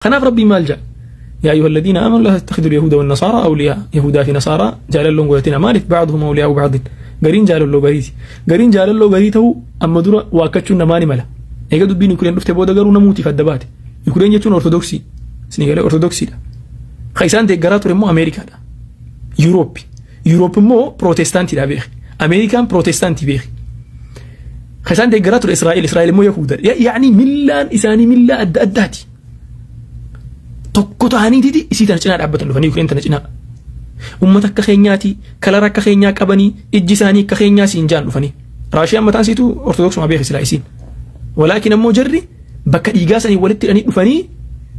Kanaaf Rabbiin maal jedha? Yaa ayyuha alladhiina aamanu laa tattakhidul yahuuda wan nasaaraa awliyaa. Yahuudaa fi nasaaraa jaalalloon godhatina. Maaliif ba'duhum awliyaa'u ba'din. Gariin jaalalloo gariiti. Gariin jaalalloo garii ta'uu amma dura waakkachuun namaa ni mala. Eega dubbiin Yukureen dhufte booda garuu namuutiif adda baate. Yukureen jechuun Ortodoksii. Isinii galee Ortodoksiidha. Ka isaan deeggaraa ture immoo Ameerikaadha. Yuurooppi. Yuuroop immoo Pirootestaantiidha beeki. Ameerikaan Pirootestaantii beeki. Ka isaan deeggaraa ture Israa'el. Israa'el immoo Yahuuda. Yaa'ni millaan isaanii millaa adda addaati. Tokko ta'aniititi isii tana cinaa dhaabbatan dhufanii Yukureen tana cinaa. Uummata akka keenyaati, kalara akka keenyaa qabanii, ijji isaanii akka keenyaa siin jaan dhufanii. Raashiyaan mataan isiitu Ortodoksuma beeki silaa isiin. Walaakin ammoo jarri bakka dhiigaa sanii walitti hidhanii dhufanii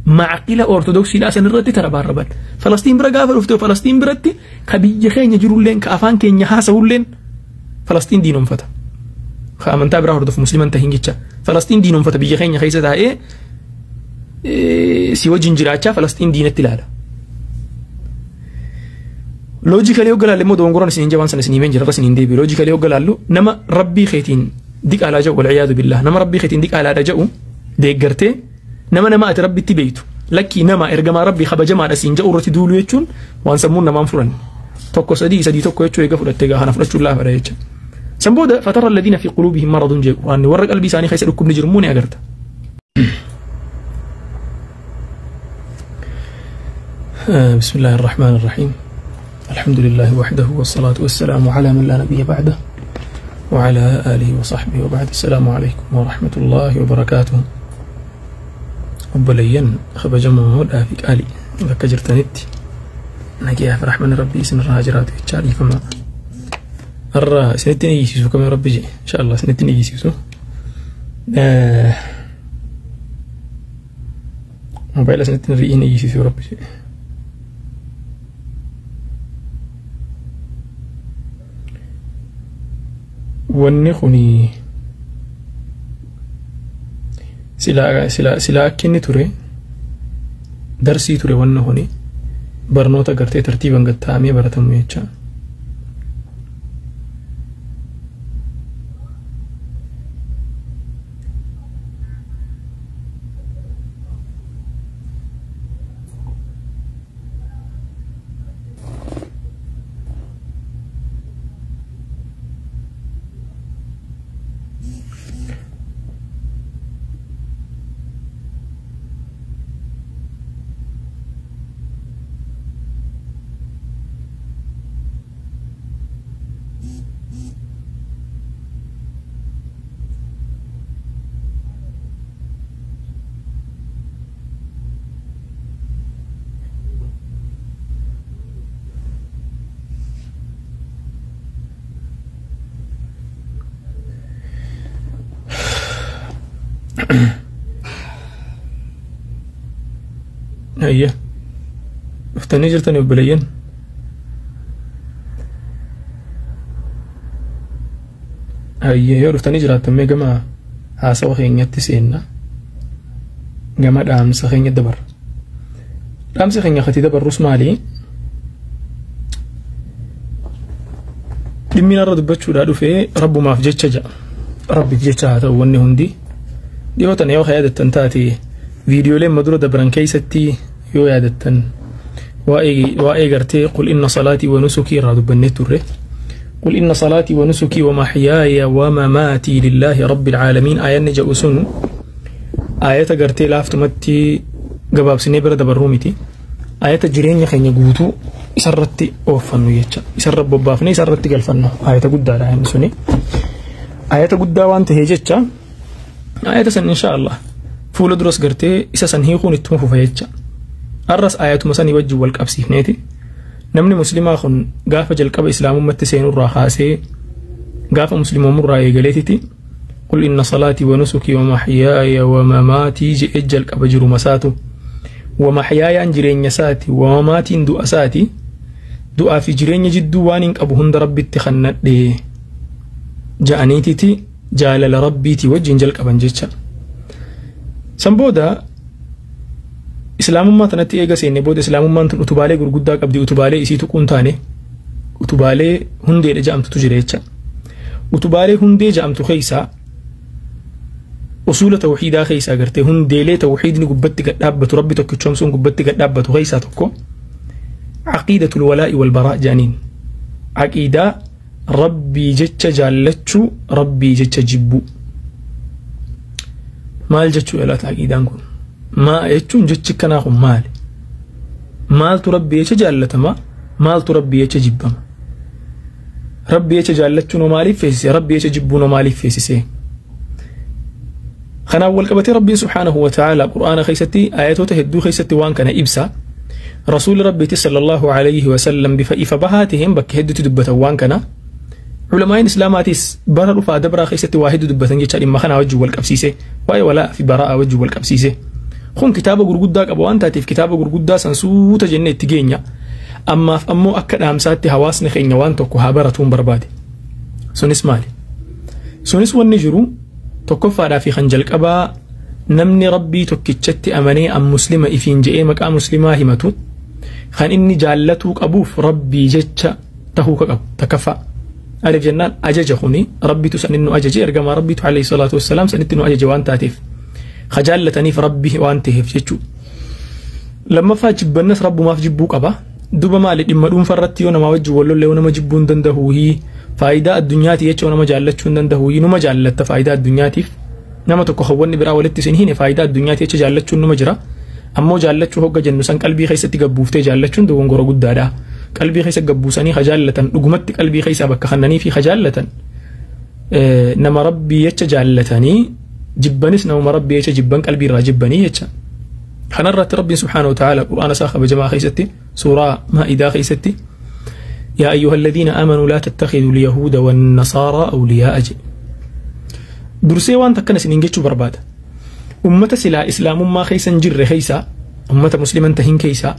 maaqila Ortodoksiidhaa san irratti tarabaarraban. Falastiin bira gaafa dhufte Falastiin biratti ka biyya keenya jirulleen ka afaan keenya haasa'ulleen Falastiin diinomfata. Ka amantaa biraa hordofu musliman tahin jecha. Falastiin diinomfata biyya keenya keessa taa'ee si wajjin jiraachaa Falastiin diinatti ilaala. Loojikalii hogga laalle immoo dogongoraan isin hin jabaan sana isin himeen jira irra isin hin deebi'u. Loojikalii hogga laallu nama rabbii keetiin diqaalaa jedhu walciyaadu billah nama rabbii keetiin diqaalaadha jedhu deeggartee nama nama ati rabbitti beektu lakkii nama ergamaa rabbii kabajamaadha siin jedhu irratti duulu jechuun waan sammuun namaan furan. 1 3 3 1 jechuu eega fudhattee gaa kana fudhachuun laafaadha jecha. San booda fatara alladhiina fi quluubihim maradun jee quraanni warra qalbii isaanii keessa dhukkubni jiru immoo ni agarta. بسم الله الرحمن الرحيم. الحمد لله وحده والصلاة والسلام على من لا نبي بعده وعلى آله وصحبه وبعد. السلام عليكم ورحمة الله وبركاته. obboleeyyan kabajamoo fi qaalii bakka jirtanitti nagayaa fi rahmanni rabbii isinirraa haa jiraatu jechaa dhiifama. Har'a isinitti ni iyyisiisu kamii rabbi jedhe insha Allah isinitti ni iyyisiisu. Mobaayila isinitti ni iyyisiisu rabbi jedhe. Wanni kuni silaa akka inni ture darsii ture wanni kuni barnoota gartee tartiiban gad taa'amee baratamu jecha. Ayya. Dhuftanii jirtanii obboleeyyan. Ayya yoo dhuftanii jiraattan mee gama haasawa keenyatti seenna. Gama dhaamsa keenya dabarra. Dhaamsa keenya kati dabarrus maali? Dhimmi narra dubbachuudhaa dhufee rabbumaaf jecha ja'a. Rabbiif jecha haa ta'u wanni hundi. Dhiyoo tana yoo yaadattan taate viidiyooleen madura dabran keessatti yoo yaadattan waa'ee gartee qul inna salaatii wa nusukii irraa dubbannee turre. Qul inna salaatii wa nusukii wa mahyaaya wa mamaatii lillaahi rabbil caalamiin aayanni jedhu sun aayata gartee laaftumatti gabaabsinee bira dabarruu miti. Aayata jireenya keenya guutuu isarratti ooffannu jecha. Isarra bobbaafnee isarratti galfannu aayata guddaadha inni suni. Aayata guddaa waan ta'ee jecha aayata san insha Allah fuula duras gartee isa san hiikuun ittuma fufa jecha. Arras aayatuma sanii wajjin wal qabsiifneeti. Namni muslimaa kun gaafa jalqaba islaamummaatti seenurraa kaasee gaafa musliimoomurraa eegaleetiti qul inna salaatii wa nusukii wa mahyaaya wa mamaatii je'ee jalqaba jiru masaatu. Wa mahyaayaan jireenya isaati wa mamaatiin du'a isaati du'aa fi jireenya jidduu waan hin qabu hunda rabbitti kannadhe ja'aniititi jaalala rabbiitii wajjin jalqaban jecha. San booda islaamummaa tanatti eega seenne booda islaamummaan tun utubaalee gurguddaa qabdi utubaalee isii tuquun taane utubaalee hundeedha ja'amtutu jira jecha. Utubaalee hundee ja'amtu keessaa Usuula tawxiidaa keessaa gartee hundeelee tawxiidni gubbatti gad dhaabbatu rabbi tokkichoomsuun gubbatti gad dhaabbatu keessaa tokko aqiidatul walaa'i wal baraa jedhaniin. Aqiidaa rabbii jecha jaallachuu rabbii jecha jibbuu. Maal jechuu laata aqiidaan kun? Maa jechuun jechi kanaa kun maali? Maaltu rabbii jecha jaallatama? Maaltu rabbii jecha jibbama? Rabbii jecha jaallachuun maaliif feesise? Rabbii jecha jibbuun maaliif feesise? Kanaaf wal qabatee rabbiin subhaanahu wa ta'ala qur'aana keessatti ayatoota hedduu keessatti waan kana ibsa. Rasuulli rabbiitti sallallahu alayhi wa sallam bifa ifa bahaatihim bakka hedduutti dubbatan waan kana. Culamaa'in islaamaatis bara dhufaa dabraa keessatti waa hedduu dubbatan jecha dhimma kanaa wajjin wal qabsiise. Waa'ee walaa fi baraa'a wajjin wal qabsiise. Kun kitaaba gurguddaa qaba waan taateef kitaaba gurguddaa san suuta jennee itti geenya. Ammaaf ammoo akka dhaamsaatti hawaasni keenya waan tokko haa baratuun barbaade. Sunis maali? Sunis wanni jiru tokkoffaadhaa fi kan jalqabaa namni rabbii tokkichatti amanee an muslima ifiin je'ee maqaa muslimaa himatu kan inni jaallatuu qabuuf rabbii jecha tahuu ka qabu takkaffaa. Alif jennaan ajaja kuni rabbitu sanin nu ajaje ergamaa rabbitu alayhi salaatu wassalaam sanitti nu ajaje waan taateef ka jaallataniif rabbi waan ta'eef jechuudha. Lammaffaa jibbannas rabbumaaf jibbuu qaba. Duba maali dhimma dhuunfa irratti yoo namaa wajjin wal lolle yoo nama jibbuu hin danda'u faayidaa addunyaati jecha nama jaallachuu hin danda'u numa jaallatta faayidaa addunyaatiif nama tokko hawwanni biraa walitti isin hine faayidaa addunyaati jecha jaallachuun numa jira. Ammoo jaallachuu hogga jennu san qalbii keessatti gabbuuftee jaallachuun dogongora guddaadha. Qalbii keessa gabbuusanii hajaallatan dhugumatti qalbii keessaa bakka kannanii fi hajaallatan nama rabbii jecha jaallatanii jibbanis namuma rabbii jecha jibban qalbii irraa jibbanii jecha. Kanarratti rabbiin subhaanahu wa ta'ala qur'aana isaa kabajamaa keessatti suuraa maa'idaa keessatti yaa ayyuha alladhiina aamanuu laa tattakhidhu alyahuuda wannasaaraa awliyaa'a jedhe. Dursee waan takkana isiniin jechuu barbaada. Ummata silaa islaamummaa keessa hin jirre keessaa ummata musliman tahin keessaa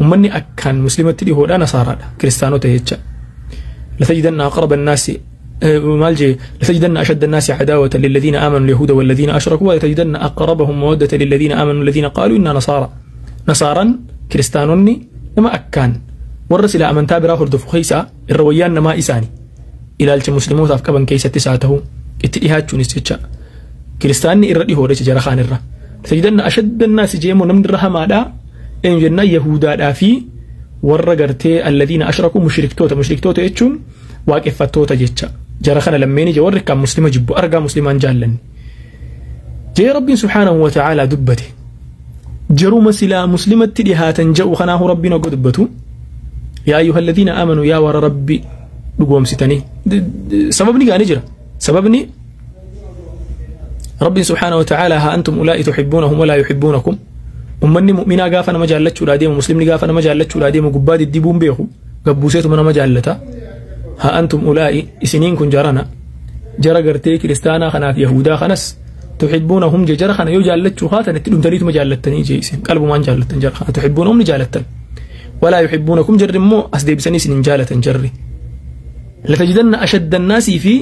ummanni akkaan muslimatti dhihoodha nasaaraadha kiristaanota jecha. Latajidanna aqraba annaasi maal jee latajidanna ashadda annaasi cadaawatan lilladhiina aamanuu alyahuuda walladhiina ashrakuu walatajidanna aqrabahum mawaddata lilladhiina aamanuu alladhiina qaaluu innaa nasaara. Nasaaraan kiristaanonni nama akkaan warra silaa amantaa biraa hordofu keessaa irra wayyaan namaa isaani ilaalcha muslimootaaf qaban keessattis haa ta'u itti dhihaachuunis jecha. Kiristaanni irra dhihoodha jecha jara kaan irra. Latajidanna ashadda annaasi jeemoo namni irra hamaadhaa eenyu jennaan yahudaadhaa fi warra gartee alladhiina ashrakuu mushriktoota mushriktoota jechuun waaqeffattoota jecha. Jara kana lammeeni je warri kan muslima jibbu argaa muslimaan jaallanni. Jee rabbiin subhaanahu wa ta'aalaa dubbate. Jaruma silaa muslimatti dhihaatan je'u kanaahu rabbiin hogga dubbatu. Yaa ayyuha alladhiina aamanuu yaa warra rabbi dhugoomsitanii. Sababni gaanii jira. Sababni rabbiin subhaanahu wa ta'aalaa haa antum ulaa'i tuhibbuunahum walaa yuhibbuunakum. Ummanni mu'minaa gaafa nama jaallachuudhaa deemu muslimni gaafa nama jaallachuudhaa deemu gubbaa diddibuun beeku gabbuuseetuma nama jaallata. Haa antum ulaa'i isiniin kun jarana jara gartee kiristaanaa kanaaf yahudaa kanas tuhibbuunahum je jara kana yoo jaallachuu haatan itti dhumtaniituma jaallattanii je isin qalbumaan jaallattan jara kana tuhibbuunahum ni jaallattan. Walaa yuhibbuunakum jarri immoo as deebisanii isin hin jaalatan jarri. Latajidanna ashadda annaasii fi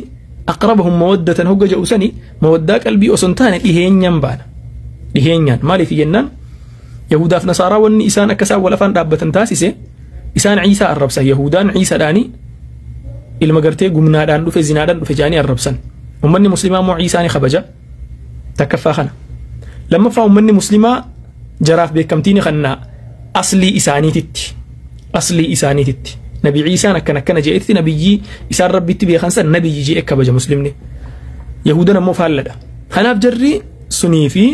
aqrabahum mawaddatan hogga jedhu sani mawaddaa qalbii osoo hin taane dhiheenyaan baana. Dhiheenyaan maaliif jennaan yahudaaf nasaaraa wanni isaan akka isaan wal afaan dhaabbatan taasise isaan Ciisaa arrabsan yahudaan Ciisaadhaani ilma gartee gumnaadhaan dhufe zinaadhaan dhufe jaanii arrabsan. Ummanni muslimaa immoo Ciisaa ni kabaja takkaffaa kana. Lammaffaa ummanni muslimaa jaraaf beekamtii ni kennaa aslii isaaniititti aslii isaaniititti nabi Ciisaan akkana akkana je'etti nabiyyii isaan rabbitti beekan san nabiyyi je'e kabaja muslimni. Yahudan ammoo faalladha. Kanaaf jarri sunii fi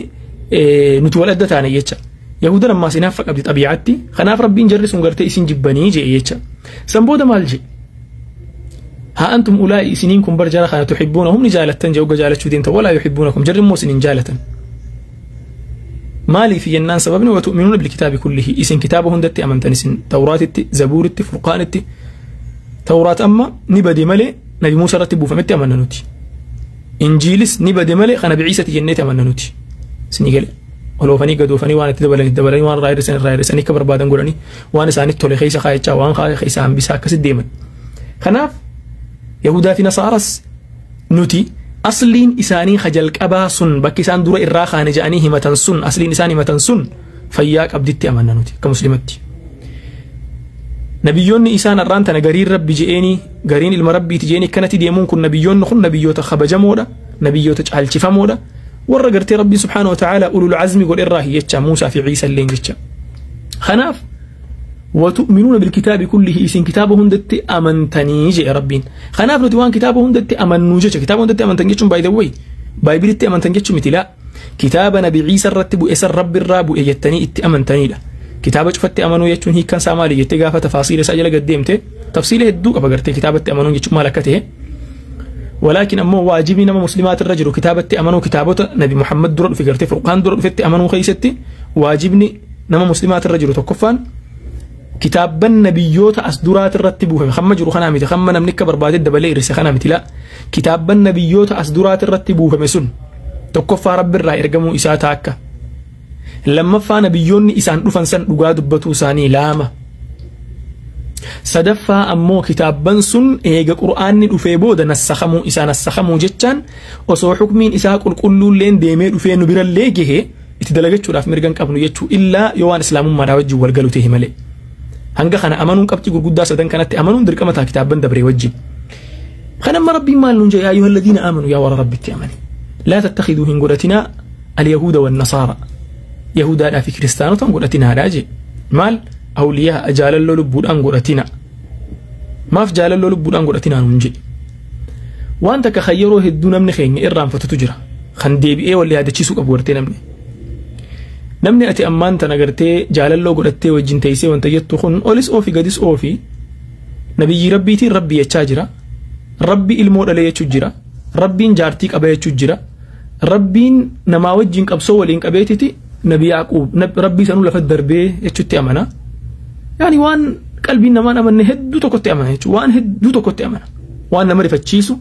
nuti wal adda taane jecha. Yahudan ammaas hinaafa qabdi xabii'aatti. Kanaaf rabbiin jarri sun gartee isin jibbanii je'e jecha. San booda maal je'e? Haa antum ulaa'i isiniin kun bar jara kana tuhibbuunahum ni jaalattan je'u jaalachuu deemta walaa yuhibbuunakum jarri immoo isin hin jaalatan. Maaliif jennaan sababni wa tu'minuuna bilkitaabi kullihi isin kitaaba hundatti amantan isin tawraatitti zabuuritti furqaanitti tawraat amma ni bade malee nabi Muusaa irratti buufametti amanna nuti. Injiilis ni bade malee kana nabi Ciisatti jenneeti amanna nuti. Isinii gale. Oloofanii gadoofanii waan itti dabalanii dabalanii waan irraa hir'isan irraa hir'isanii akka barbaadan godhanii waan isaanitti tole keessa kaayachaa waan keessa hambisaa akkasitti deeman. Kanaaf Yahudaa fi Nasaaras nuti asliin isaanii jalqabaa sun bakki isaan dura irraa kaane jedhanii himatan sun asliin isaan himatan sun fayyaa qabditti amanna nuti akka muslimatti. Nabiyyoonni isaan har'aan tana gariin rabbi je'eenii gariin ilma rabbiiti je'eenii akkanatti deemuun kun nabiyyoonni kun nabiyyoota kabajamoodha nabiyyoota caalchifamoodha. Warra gartee Rabbiin subhaanahu wa ta'ala ulul azmi godhe irraa jecha Muusaa fi Ciisa illeen jecha. Kanaaf وتؤمنون بالكتاب كله إسين كتابه هندت أمنتني جاء ربين. خناف نتوان كتابه هندت أمنو جاء كتابه هندت أمنتني جاء باي ذا واي بايبل أمنتني جاء مثلا كتاب نبي عيسى رتب إسر رب الراب إجتني إت أمنتني له كتابة شفت أمنو يجون هي كان سامالي يتجافى تفاصيل سجل قديمته تفصيله الدوق أبغرت كتابة أمنو جاء مالكته. ولكن أمو واجبي نما مسلمات الرجل كتابة أمنو كتابة نبي محمد در في قرتي فرقان در في أمنو خيستي واجبني نما مسلمات الرجل تكفان كتابا نبيوت أسدرات الرتبوه خم جرو خنامتي خم نملك برباد الدبلي رس خنامتي لا كتابا نبيوت أسدرات الرتبوه مسن تكفى رب الرأي رجمو إساتاك لما فا نبيون إسان رفن سن رجاد بتو ساني لاما صدفا أمو كتابا سن إيجا قرآن رفيبو نسخمو إسان نسخمو جتشان وصو حكمين إساق الكل لين ديمير رفي نبير الليجه اتدلجت شراف مرجان قبل يجتشو إلا يوان إسلام ما راوج والجلو تهمله hanga kana amanuun qabxii gurguddaa sadan kanatti amanuun dirqama taa kitaaban dabree wajjin. Kanamma rabbiin maal nuun jedhe yaa ayyuhal ladiina aamanu yaa warra rabbitti amane laa tattakhiduu hin godhatinaa alyahuuda wannasaara yahudaadhaa fi kiristaanota hin godhatinaadhaa jee maal awliyaa jaalalloo lubbuudhaan godhatina maaf jaalalloo lubbuudhaan godhatinaa nuun jedhe waan takka kan yeroo hedduu namni keenya irraanfatutu jira kan deebi'ee wal yaadachiisuu qabu gartee namni ati ammaan tana gartee jaalalloo godhattee wajjin teessee wanta jettu kun olis oofi gadis oofi nabiyyi rabbiitiin rabbi jechaa jira rabbi ilmoo dhalee jechuu jira rabbiin jaartii qaba jechuu jira rabbiin namaa wajjin qabsoo waliin qabeetiti nabi Yaaqub rabbii sanuu lafa darbee jechuutti amana yaani waan qalbiin namaan amanne hedduu tokkotti amana jechuudha waan hedduu tokkotti amana waan nama rifachiisu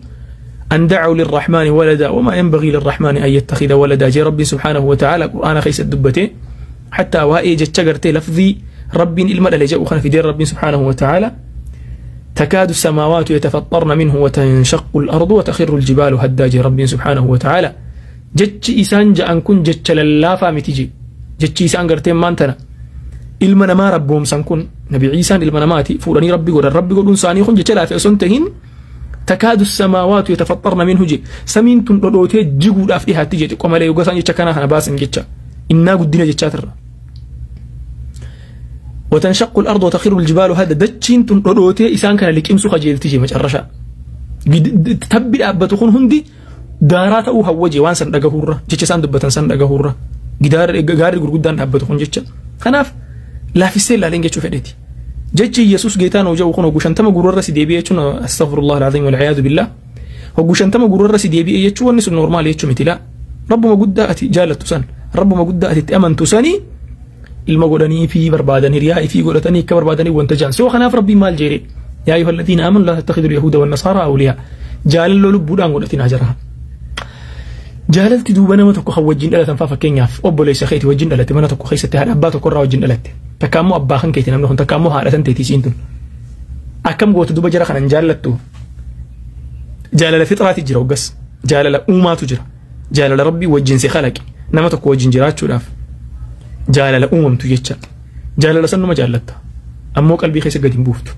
أن دعوا للرحمن ولدا وما ينبغي للرحمن أن يتخذ ولدا جي ربي سبحانه وتعالى قرآن خيس الدبتي حتى وائي جتشغرتي لفظي ربي المدى لجأ في دير ربي سبحانه وتعالى تكاد السماوات يتفطرن منه وتنشق الأرض وتخر الجبال هدا جي ربي سبحانه وتعالى جتش إسان جأن كن جتش للافا متجي جتش إسان غرتين مانتنا إلمنا ما ربهم سنكون نبي عيسى إلمنا ماتي فوراني ربي قول ربي قول إنساني خن جتش لافي أسنتهن تكاد السماوات يتفطرن منه جي سمين تندوتي جيغو داف دي هاتي جي قمله يغسان جي كان انا باسن جي إنا قدنا جي تر وتنشق الأرض وتخر الجبال هذا دچين تندوتي إسان كان لكيمسو خجيلتي جي مچرشا تبي أبتخون هندي دارات أو هوجي وان سن دغهوره جي سان دبتن سن دغهوره غدار غاري غرغدان أبتخون جي خناف لا في سيل لين جي فديتي جتشي يسوس جيتان وجو خنو غشنتما غرور سي ديبي يچون استغفر الله العظيم والعياذ بالله وغشنتما غرور سي ديبي يچون ونس نورمال يچو متلا رب ما غدا اتي جالت سن رب ما غدا اتي امنت سني المغودني في بربادن رياء في غودتني كبربادني وانت جان سو خناف ربي مال جيري يا ايها الذين امنوا لا تتخذوا اليهود والنصارى اولياء جاللو لبودان غودتين اجرها جاللت دوبنا ما تكو خوجين دلتن فافا كينياف اوبوليس خيتي وجين دلتي ما تكو خيستي هذا ابا تكو راوجين دلتي takka abbaa kan keeti namni kun takka ammoo haadha tan teeti isiin tun akkam gootu duba jara kanan jaallattu jaalala fixraati jira hoggas jaalala uumaatu jira jaalala rabbii wajjin si kalaqe nama tokko wajjin jiraachuudhaaf jaalala uumamtu jecha jaalala san numa jaallatta ammoo qalbii keessa gadi hin buuftu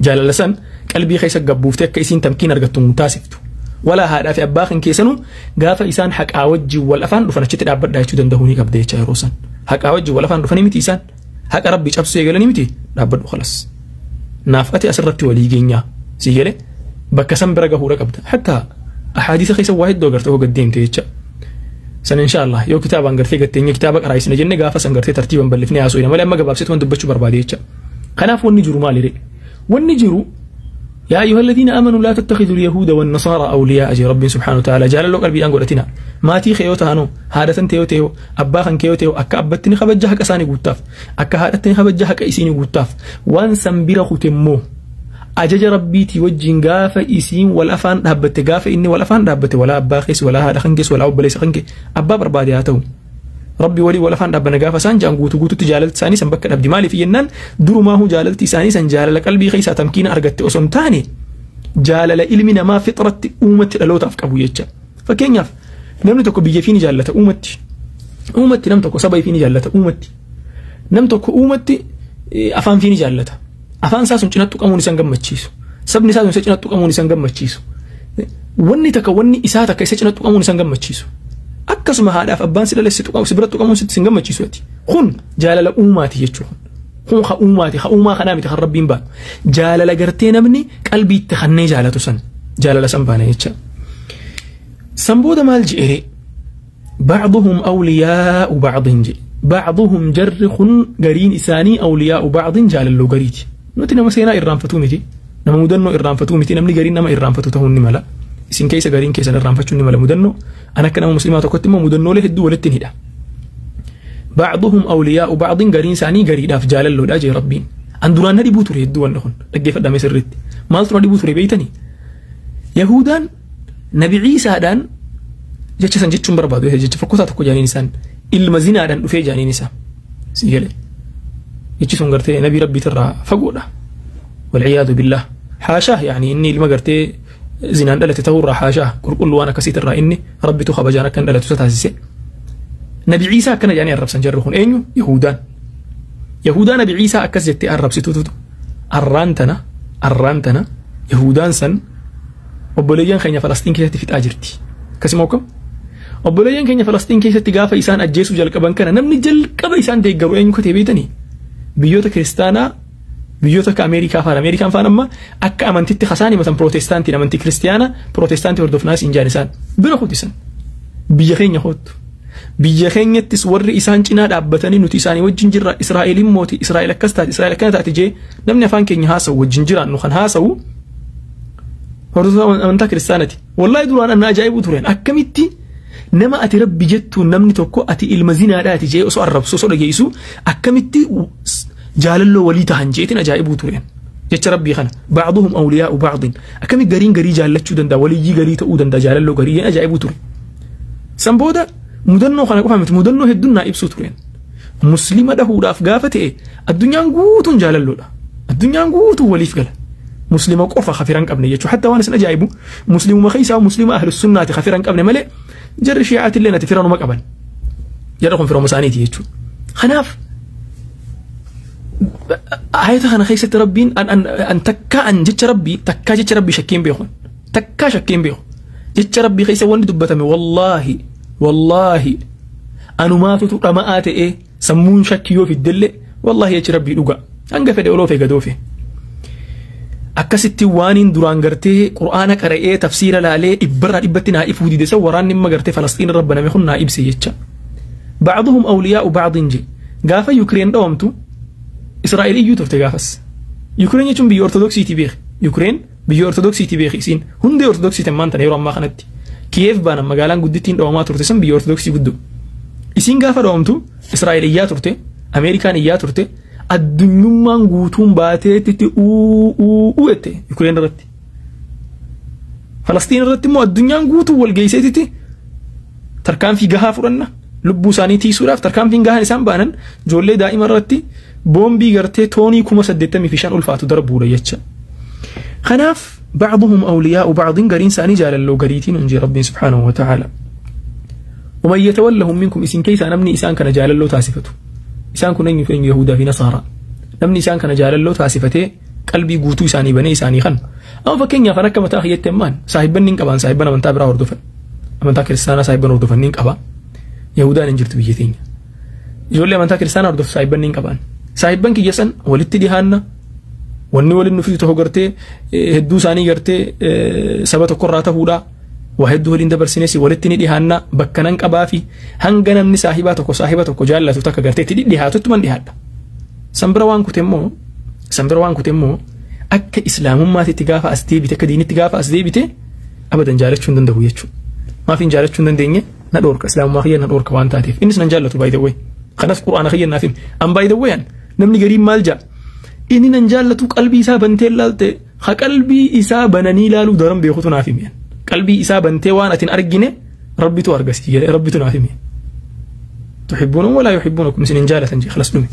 jaalala san qalbii keessa gad buuftee akka isiin tamkiin argattu hin taasiftu walaa haadhaa fi abbaa kan keessanuu gaafa isaan haqaa wajjin wal afaan dhufan achitti dhaabbadhaa jechuu danda'uu ni qabda jecha yeroo san haqaa wajjin wal afaan dhufanii miti isaan haqa rabbii cabsuu eegalanii miti dhaabbadhu khalas naaf ati asirratti walii geenyaa si gale bakka san bira gahuudha qabda hatta ahaadiisa keessa waa hedduu agartee hoo gaddeemte jecha san insha Allah yoo kitaabaan gartee gatteenye kitaaba qaraayisna jenne gaafa san gartee tartiiban bal'ifnee haasoo malee amma gabaabseetu waan dubbachuu barbaade jecha kanaaf wanni jiru maali ree wanni jiru يا أيها الذين آمنوا لا تتخذوا اليهود والنصارى أولياء أجي رب سبحانه وتعالى جعل له قلبي أنقول أتنا ما تي خيوتها نو هذا تنتيوتيو أبا خن كيوتيو أكا أبتني خبجها كساني قطاف أكا هادتني خبجها كإسيني قطاف وان سنبير ختمو أجج ربي توجين غافة إسين والأفان هبت غافة إني والأفان هبت ولا أبا خيس ولا هذا خنكس ولا أبا ليس خنك أبا بربادي هاتو ربي ولي ولا فان ربنا غافة سان جان غوتو غوتو تجالت ساني سن بكر عبد مالي في ينن درو ما هو جالت ساني سن جالل قلبي خيسا تمكين أرغت أصم تاني جالل علمنا ما فطرت أمة لو تفك أبو يجا فكين نمن تكو بيجي فيني جالت أمتي أمتي نم تكو سبي فيني جالت أمتي نم تكو أمتي أفان فيني جالت أفان ساسون جنتو كموني سان غمچيسو سبني ساسون جنتو كموني سان غمچيسو وني تكا وني إسا تكا إسا جنتو كموني سان غمچيسو Akkasuma haadhaaf abbaan si dhale si tuqamu si biratti tuqamuun sitti sin gammachiisu ati. Kun jaalala uumaati jechuudha. Kun ha uumaati ha uumaa kanaa miti kan rabbiin baanu. Jaalala gartee namni qalbii itti kannee jaalatu san jaalala san baana jecha. San booda maal je'ere? Ba'duhum awliyaa'u ba'din je'e. Ba'duhum jarri kun gariin isaanii awliyaa'u ba'din jaalalloo gariiti. Nuti nama seenaa irraanfatuu miti. Nama mudannoo irraanfatuu miti. Namni gariin nama irraanfatu ta'uun ni mala. Isin keessa gariin keessan irraanfachuun ni mala mudannoo. An akka nama musliimaa tokkotti immoo mudannoolee hedduu walitti hidha. Ba'duhum awliyaa'u ba'din gariin isaanii gariidhaaf jaalalloodha jee rabbiin. An duraan na dhibuu ture hedduu wanni kun dhaggeeffadhame sirriitti. Maaltu na dhibuu ture beeytanii? Yahudaan Nabi Ciisaadhaan jecha san jechuun barbaadu jecha fokkotaa tokko jaaniin isaan ilma zinaadhaan dhufee jaaniin isaa si gale. Jechi sun gartee nabii rabbiitirraa fagoodha. Walciyaadu billah. Haashaa yaani inni ilma gartee zinaan dhalate ta'urraa haashaa qulqulluu waan akkasiitirraa inni rabbitu kabajaan akka hin dhalatu isa taasise. Nabi Ciisaa akkana jaanii arrabsan jarri kun eenyu? Yahudaan. Yahudaan Nabi Ciisaa akkas jettee arrabsitutu arraan tana Yahudaan san obboleeyyan keenya Falastiin keessatti fixaa jirti. Akkasuma akkam? Obboleeyyan keenya Falastiin keessatti gaafa isaan ajjeesuu jalqaban kana namni jalqaba isaan deeggaru eenyu katee beeytanii? Biyyoota kiristaanaa biyyoota akka Ameerikaa faan Ameerikaan faan amma akka amantitti kasaan himatan pirootestaantiin amantii kiristiyaana pirootestaantii hordofnaas hin jaan isaan bira kutisan biyya keenya hoottu. Biyya keenyattis warri isaan cinaa dhaabbatanii nuti isaanii wajjin jirra Israa'eliin mooti Israa'el akkas taate Israa'el akkana taate jee namni afaan keenya haasa'u wajjin jiraannu kan haasa'u hordoftoota amantaa kiristaanati. Wallaahi duraan anna ajaa'ibuu tureen akkamitti nama ati rabbi jettu namni tokko ati ilma zinaadhaati jee osoo arrabsu osoo dhageessu akkamitti jaalalloo walii tahan jeetiin ajaa'ibuu tureen. Jecha rabbii kana ba'duhum awliyaa'u ba'din akkamitti gariin garii jaallachuu danda'a waliyyii garii ta'uu danda'a jaalalloo garii ajaa'ibuu ture. San booda mudannoo kana qofa miti mudannoo hedduun naa ibsuu tureen. Muslima dhahuudhaaf gaafa ta'e addunyaan guutuun jaalalloodha. Addunyaan guutuun waliif gala. Muslima qofa kafiran qabne jechuudha. Hatta waan isin ajaa'ibu muslimuma keessaa muslima ahlus sunnaati kafiran qabne malee jarri shi'aati illee nati firanuma qaban. Jarri kun firoma isaaniiti jechuudha. Kanaaf ayata kana keessatti rabbiin an takkaa an jecha rabbii takkaa jecha rabbii shakkiin beeku. Takkaa shakkiin beeku. Jecha rabbii keessa wanni dubbatame wallaahi wallaahi anumaatutu dhama'aa ta'ee sammuun shakkii yoo fiddellee wallaahi jechi rabbii dhuga. Hanga fedhe oloofe gadoofe. Akkasitti waaniin duraan gartee qur'aana qara'ee tafsiira laalee dhibbarraa dhibbatti naa ifuu dide san waraanni imma gartee Falastiin irra baname kun naa ibse jecha. Ba'duhum awliyaa'u ba'din je. Gaafa Yukireen dhawamtu Israa'el iyyuu turte gaafas. Yukireen jechuun biyya Ortodoksiiti beeki. Yukireen biyya Ortodoksiiti beeki isiin hundee Ortodoksii ammaan tana yeroo ammaa kanatti. Kiyeef baanan magaalaan guddittiin dhawamaa turte san biyya Ortodoksii guddoo. Isiin gaafa dhawamtu Israa'el iyyaa turte, Ameerikaan iyyaa turte, addunyummaan guutuun baateetti uu jette Yukireen irratti. Falastiin irratti immoo addunyaan guutuun wal geesseetitti tarkaanfii gahaa fudhanna lubbuu isaanii tiisuudhaaf tarkaanfiin gahaan isaan baanan ijoollee daa'ima irratti boombii gartee toonii 85,000 ulfaatu darbuudha jecha. Kanaaf ba'duhum awliyaa'u ba'din gariin isaanii jaalalloo gariitiin hunjee rabbiin subhaanahu wa ta'aala. ومن يتولهم منكم isin keessaa namni isaan kana jaalalloo taasifatu. Isaan kun eenyu eenyu Yahudaa fi Nasaaraa. Namni isaan kana jaalalloo taasifatee qalbii guutuu isaanii banee isaanii kan. Amma fakkeenyaaf akka mataa kiyyatti ammaan saahibban ni qaban saahibban amantaa biraa hordofan. Amantaa kiristaanaa saahibban hordofan ni qaba. Yahudaan hin jirtu biyya teenya. Ijoollee amantaa kiristaanaa hordofu saahibban ni qaban. Saahibban kiyya san walitti dhihaanna. Wanni waliin nufi tokko gartee hedduu isaanii gartee saba tokkorraa ta'uudha. Waa hedduu waliin dabarsines walitti ni dhihaanna bakka nan qabaa fi hanga namni saahibaa tokko saahiba tokko jaallatu takka gartee itti dhihaatutti man dhihaadha. Sanbira waan kute immoo akka islaamummaatitti gaafa as deebite akka diinitti gaafa as deebite abadan jaalachuu hin danda'u jechuudha. Maaf hin jaalachuu hin dandeenye na dhoorka islaamummaa kiyya na dhoorka waan taateef innis nan jaallatu by the way. Kanas quraana kiyya naaf hime an by the way namni gariin maal jaa inni nan jaallatu qalbii isaa bantee laalte ha qalbii isaa bananii laaluu daran beekutu naaf hime. Qalbii isaa bantee waan atin argine rabbitu argasi jedhe rabbitu naaf hime. Tuhibbuunahum walaa yuhibbuunakum isin hin jaalatan jee khalas dhume.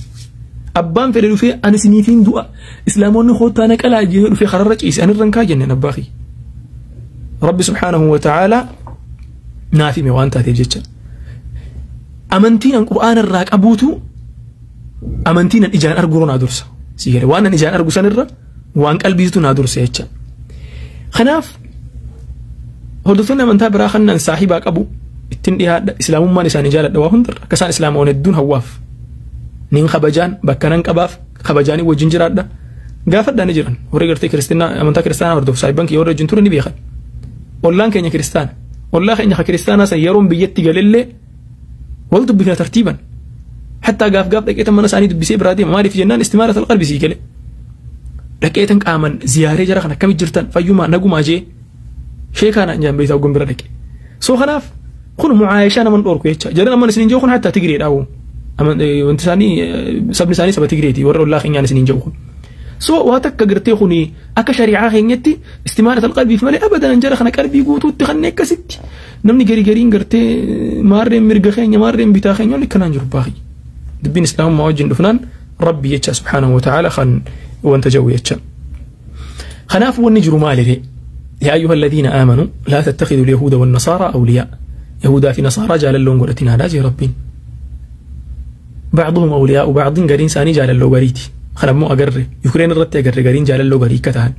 Abbaan fedhe dhufee ani isiniifiin du'a islaamoonni koottaa na qalaa jee dhufee kararra ciise ani irran kaa jenneen abbaa kiyya. Rabbi subhaanahu wa ta'aala naaf hime waan taateef jecha. Amantiin an qur'aana irraa qabuutu amantiin an ijaan arguu naa dursa. Si jedhe waan an ijaan argu sanirra waan qalbiitu naa dursa jecha. Kanaaf hordoftoonni amantaa biraa kannan saahibaa qabu Ittiin dhiyaadha islaamummaan isaanii jaaladha waa hundarra akka isaan islaamoon hedduun hawwaaf. Nin kabajaan bakka nan qabaaf kabajaanii wajjin jiraadha. Gaafadhaa ni jiran warri gartee kiristinnaa amantaa kiristaanaa hordofu saahibban kiyya warra wajjin ture ni beekan. Ollaan keenya kiristaana. Ollaa keenya kiristaanaa san yeroon biyyatti galellee wal dubbifna tartiiban. Hattaa gaaf gaaf dhaqeetan mana isaanii dubbisee biraa deema maaliif jennaan istimaarat alqalbi sii gale. Dhaqeetan qaaman ziyaaree jara kan akkamitti jirtan fayyumaa nagumaa jee sheekaa naan jaan beektaa ogon bira dhaqe. Soo kanaaf kun mucaayishaa naman dhoorku jecha jaran amman isiniin jiru kun hattaa Tigreedha woo. Wanti isaanii sabni isaanii saba Tigreeti warra ollaa keenyaan isiniin jiru kun. So waa takka gartee kuni akka shari'aa keenyatti istimaarat alqalbiif malee abadan jara kana qalbii guutuutti kanneen akkasitti namni gari gariin gartee maarreen mirga keenya maarreen bitaa keenya waliin kanaan jiru baaqi. Dubbiin islaamummaa wajjin dhufnaan rabbi jecha subhaanahu wa ta'ala kan wanta jawu jecha. Kanaaf wanni jiru maali? يا أيها الذين آمنوا لا تتخذوا اليهود والنصارى أولياء. يهودا في نصارى جعل لهم قرتنا لا جي ربين. بعضهم أولياء وبعض قرين ساني جعل له قريتي. خلمو أقرر يوكرين الرتي أقرر قرين جعل له قري كتان.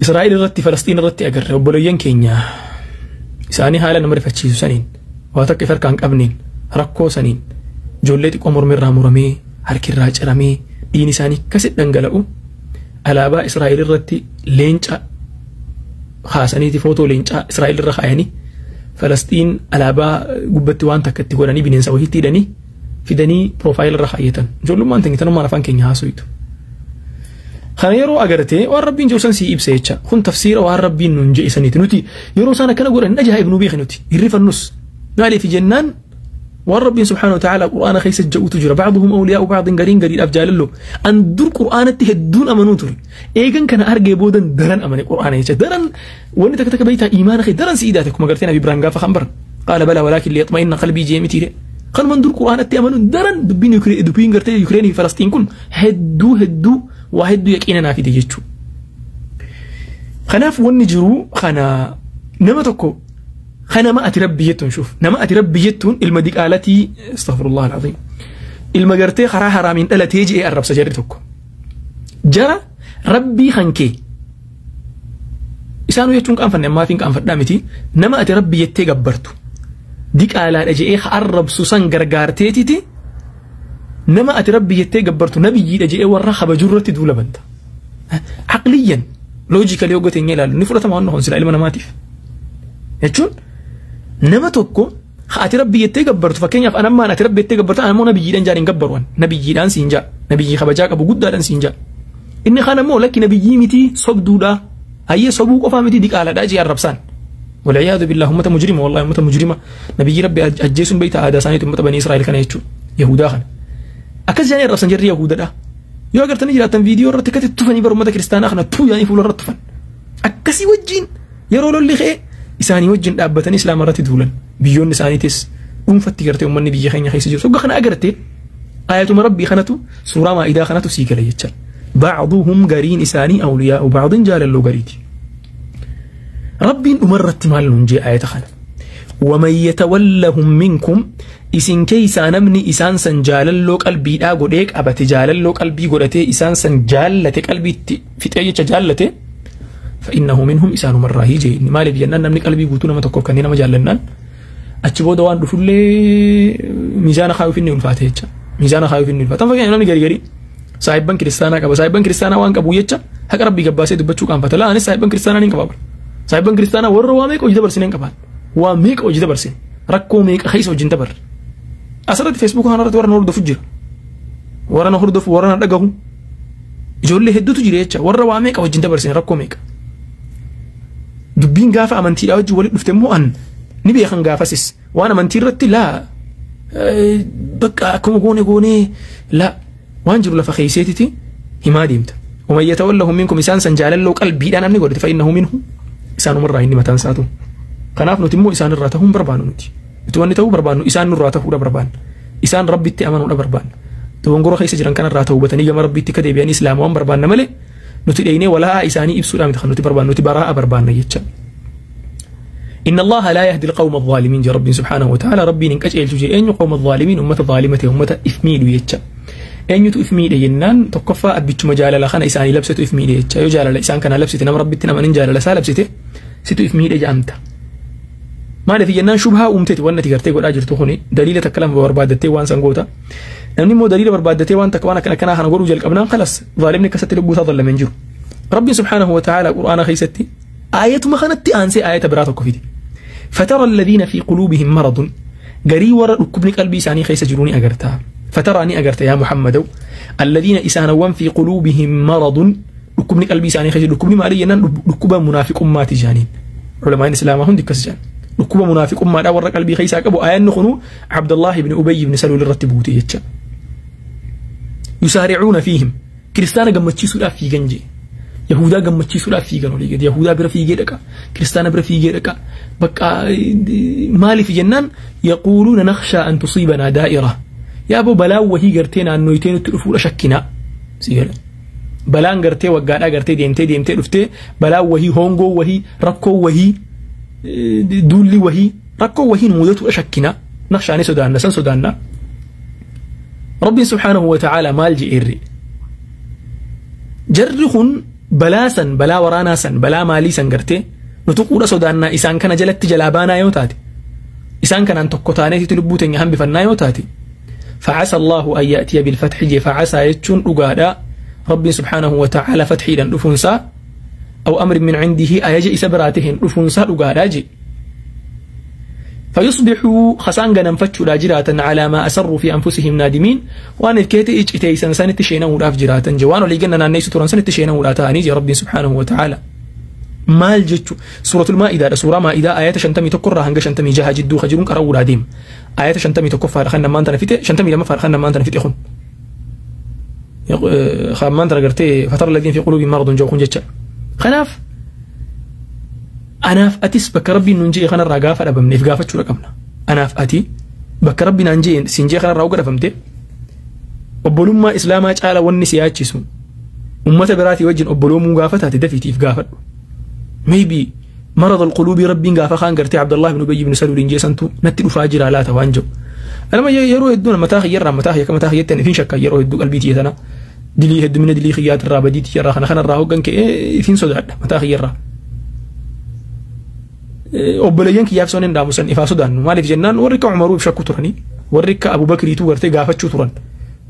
إسرائيل الرتي فلسطين الرتي أقرر وبلوين كينيا. إساني هالا نمر فتشيسو سنين. واتك فركان أبنين ركو سنين. جوليتي قمر مرة مرمي هركي الراج رمي دين إساني كسد دنقلقو. ألابا إسرائيل الرتي لينشا خاصنيتي فوتو لينشا إسرائيل الرخايني فلسطين ألابا قبتي وان تكتي قولاني بننسا وهيتي داني fidanii profile irra kaayyatan. Ijoollummaan teenye tanummaan afaan keenya haasoyitu. Kana yeroo agartee waan rabbiin jiru san sii ibsa jecha. Kun tafsiira waan rabbiin nuun jedhe saniiti. Nuti yeroo isaan akkana godhan hin ajaa'ibnu beekne nuti. Hirrifannus. Maaliif jennaan waan rabbiin subhaanahu wa ta'ala qur'aana keessa jedhutu jira. Ba'duhum awliyaa'u ba'din gariin gariidhaaf jaalallo. An dur qur'aanatti hedduun amanuu ture. Eegan kana argee boodan daran amane qur'aana jecha. Daran wanni takka takka beektaa iimaana kee daran si idaate akkuma gartee Nabi Ibraahim gaafa kan baran. Qaala balaa walaakin liyatma'inna qalbii jee mitiire. Kan man dur qur'aanatti amanuun daran dubbiin dubbiin gartee Yukreenii fi Falastiin kun hedduu hedduu waa hedduu yaqiina naa fide jechuudha. Kanaaf wanni jiru kana nama tokko kana nama ati rabbi jettuun shuuf nama ati rabbi jettuun ilma diqaalatii astaghfirullah alazim ilma gartee karaa haraamiin dhalatee je'ee arrabsa jarri tokko. Jara rabbii kan kee isaanuu jechuun qaanfanne ammaa fi hin qaanfadhaa miti nama ati rabbi jettee gabbartu. Diqaalaadha je'ee arrabsu san gargaarteetiti nama ati rabbi jettee gabbartu nabiyyiidha je'ee warra kabajurratti duula banta. Aqliyyan loojikali yoo gote ilaalu ni fudhatama waan sila ilma namaatiif. Jechuun nama tokko ati rabbi jettee gabbartu fakkeenyaaf anammaan ati rabbi jettee gabbartu anammoo nabiyyiidhaan jaan hin gabbaru nabiyyiidhaan siin jaa nabiyyii kabajaa qabu guddaadhaan siin jaa. Inni kaan ammoo lakki nabiyyii miti sobduudha hayyee sobuu qofaa miti diqaalaadha je'ee arrabsaan. والعياذ بالله أمة مجرمة والله أمة مجرمة نبي ربي أجيسون بيت عادة ثانية أمة بني إسرائيل كان يجوا يهودا خان أكز يعني الرسن جري يهودا ده يو أجر تني جراتن فيديو رتكت التفني بر أمة كريستانا خنا تو يعني فول الرتفن أكسي وجين يرولو اللي خي إساني وجين أبتني إسلام رتي دولا بيون إساني تس أم فتكرتي أم النبي خين خيس جر سوق خنا أجرتي آية ربي خنتو سورة ما إذا خنتو سيكلا يتشل بعضهم قرين إساني أولياء وبعض جال اللو قريتي ربي أمرت مال نجي آية خنا ومن يتولهم منكم إسن كيسا نمني إسان سنجال لو قلبي لا قديك أبا تجال لو قلبي قدتي إسان سنجال قلبي في تأيي تجالتي فإنه منهم إسان مرة هيجي مالي بجنان نمني قلبي قوتونا ما تقف كنينا مجالنان أتشبو دوان رفولي ميزان خاوف إني الفاتحة ميزان خاوف إني الفاتحة فكان نمني قري قري صاحب كريستانا كبا صاحب كريستانا وان كبو يتشا هك ربي قباسي دبتشو كان فتلا أنا صاحب كريستانا نين كبابر Saahibban kiristaanaa warra waa meeqa hojii dabarsine hin qaban. Waa meeqa hojii dabarsine. Rakkoo meeqa keessa hojiin dabarre. Asirratti feesbuuka kanarratti warra na hordofu jira. Warra na hordofu warra na dhagahu. Ijoollee hedduutu jira jecha warra waa meeqa hojiin dabarsine rakkoo meeqa. Dubbiin gaafa amantiidhaa wajjin walitti dhufte immoo an ni beekan gaafasis. Waan amantii irratti laa bakka akkuma goone goonee laa waan jiru lafa keeyseetiti himaa deemta. ومن يتولهم منكم إسان سنجاللو قلبي أنا نقول فإنه منه إسان مرة إني متان ساتو kanaaf nuti immoo isaan irraa ta'uun barbaannu nuti. Nuti wanni ta'uu barbaannu isaan nurraa ta'uudha barbaanna. Isaan rabbitti amanuudha barbaanna. Dogongora keessa jiran kanarraa ta'ubatanii gama rabbitti akka deebi'anii islaama waan barbaanna malee nuti dheeynee walaa isaanii ibsuudhaan miti kan nuti barbaannu nuti baraa'a barbaanna jecha. إن الله لا يهدي القوم الظالمين جل ربي سبحانه وتعالى ربي ننكش إلى أن قوم الظالمين أمة ظالمة أمة إثميل ويتشا أن يتو إثميل ينان تقفى أبيت مجال لخنا إساني لبسة إثميل يتشا يجال لإسان كان لبسة نم ربي تنم أن جال لسا لبسة ستو إثميل يجامتا Maaliif jennaan shubhaa uumteeti waan ati gartee godhaa jirtu kuni daliila takka lama barbaaddattee waan san goota. Namni immoo daliila barbaaddatee waan takka waan akkana akkanaa kana godhuu jalqabnaan khalas zaalimni akkasatti lubbuu isaa zallamee hin jiru. Rabbiin subhaanahu wa ta'ala qur'aana keessatti aayatuma kanatti aansee aayata biraa tokko fide. فترى الذين في قلوبهم مرض garii warra dhukkubni qalbii isaanii keessa jiru ni agarta. فترى ni agarta يا محمد الذين isaanawwan في قلوبهم مرض dhukkubni qalbii isaanii keessa dhukkubni maali jennaan dhukkuba munaafiqummaati jaaniin. Culamaan islaamaa hundi akkas jedhan. Dhukkuba munaafiqummaadhaa warra qalbii keessaa qabu aayanni kunu Abdullahi ibn Ubay ibn Saluul irratti buute jecha. يسارعون فيهم kiristaana gammachiisuudhaaf fiigan jee. Yahudaa gammachiisuudhaaf fiigan olii gadi Yahudaa bira fiigee dhaqa kiristaana bira fiigee dhaqa bakka maaliif jennaan يقولون نخشى أن تصيبنا دائرة yaa boo balaan wahii gartee naannoytee nutti dhufuudha shakkinaa si gala balaan gartee waggaadhaa gartee deemtee deemtee dhuftee balaan wahii hongoo wahii rakkoo wahii duulli wahii rakkoo wahii nu mudatuudha shakkinaa نخشى ni sodaanna san sodaanna. Rabbiin سبحانه وتعالى maal je'eerri jarri kun balaa san balaa waraanaa san balaa maalii san gartee nu tuquudha sodaannaa isaan kana jalatti jalaa baanaa yoo taate isaan kanaan tokko taaneetitti lubbuu teenya hambifannaa yoo taate فعسى الله أن يأتي بالفتح جي فعسى يتشون أقادا ربي سبحانه وتعالى فتحي لن أفنسا أو أمر من عنده أيجئ سبراتهن أفنسا أقادا جي فيصبحوا خسان غنم فتشو لا جراتا على ما أسروا في أنفسهم نادمين وأن الكيت إج إتيسن سنة تشينا ولا جراتا جوان ولي جننا نيس تران سنة تشينا ولا تاني جي ربي سبحانه وتعالى. maal jechu suuratul maa'idaadha suuraa maa'idaa ayata 51 irraa hanga 56 jidduu ka jiruun qara'uudhaa deema. Ayata 51ffaadha kan namaan tana fixe 52ffaadha kan namaan tana fixe kun. Kan tana gartee فترى الذين في قلوبهم مرض jiru kun jecha. Kanaaf anaaf atis bakka rabbiin nuun je'e kanarraa gaafa dhabamneef gaafachuudha qabna. Anaaf ati bakka rabbiin naan je'e siin je'e kanarraa uga dhabamte obbolummaa islaamaa caala wanni si yaachisu ummata biraatii wajjin obboloomuu gaafa taate dafiitiif gaafadhu. Maybe مرض القلوب rabbiin gaafa kaan gartee Abdullah ibn Ubay ibn Salul injeesantu natti dhufaa jira laata waan jedhu. Anama yeroo hedduu mataa kiyyarraa mataa kiyya mataa kiyyatti ifin shakka yeroo hedduu qalbii tiyya tana dilii heddumina dilii kiyyaatirraa badii tiyyarraa kana kanarraa hoggan ka'ee ifin sodaadha mataa kiyyarraa. Obboleeyyan kiyyaaf son hin dhaamusan ifaa sodaannu maaliif jennaan warri akka Umaruu if shakku turanii warri akka Abu Bakriituu gartee gaafachuu turan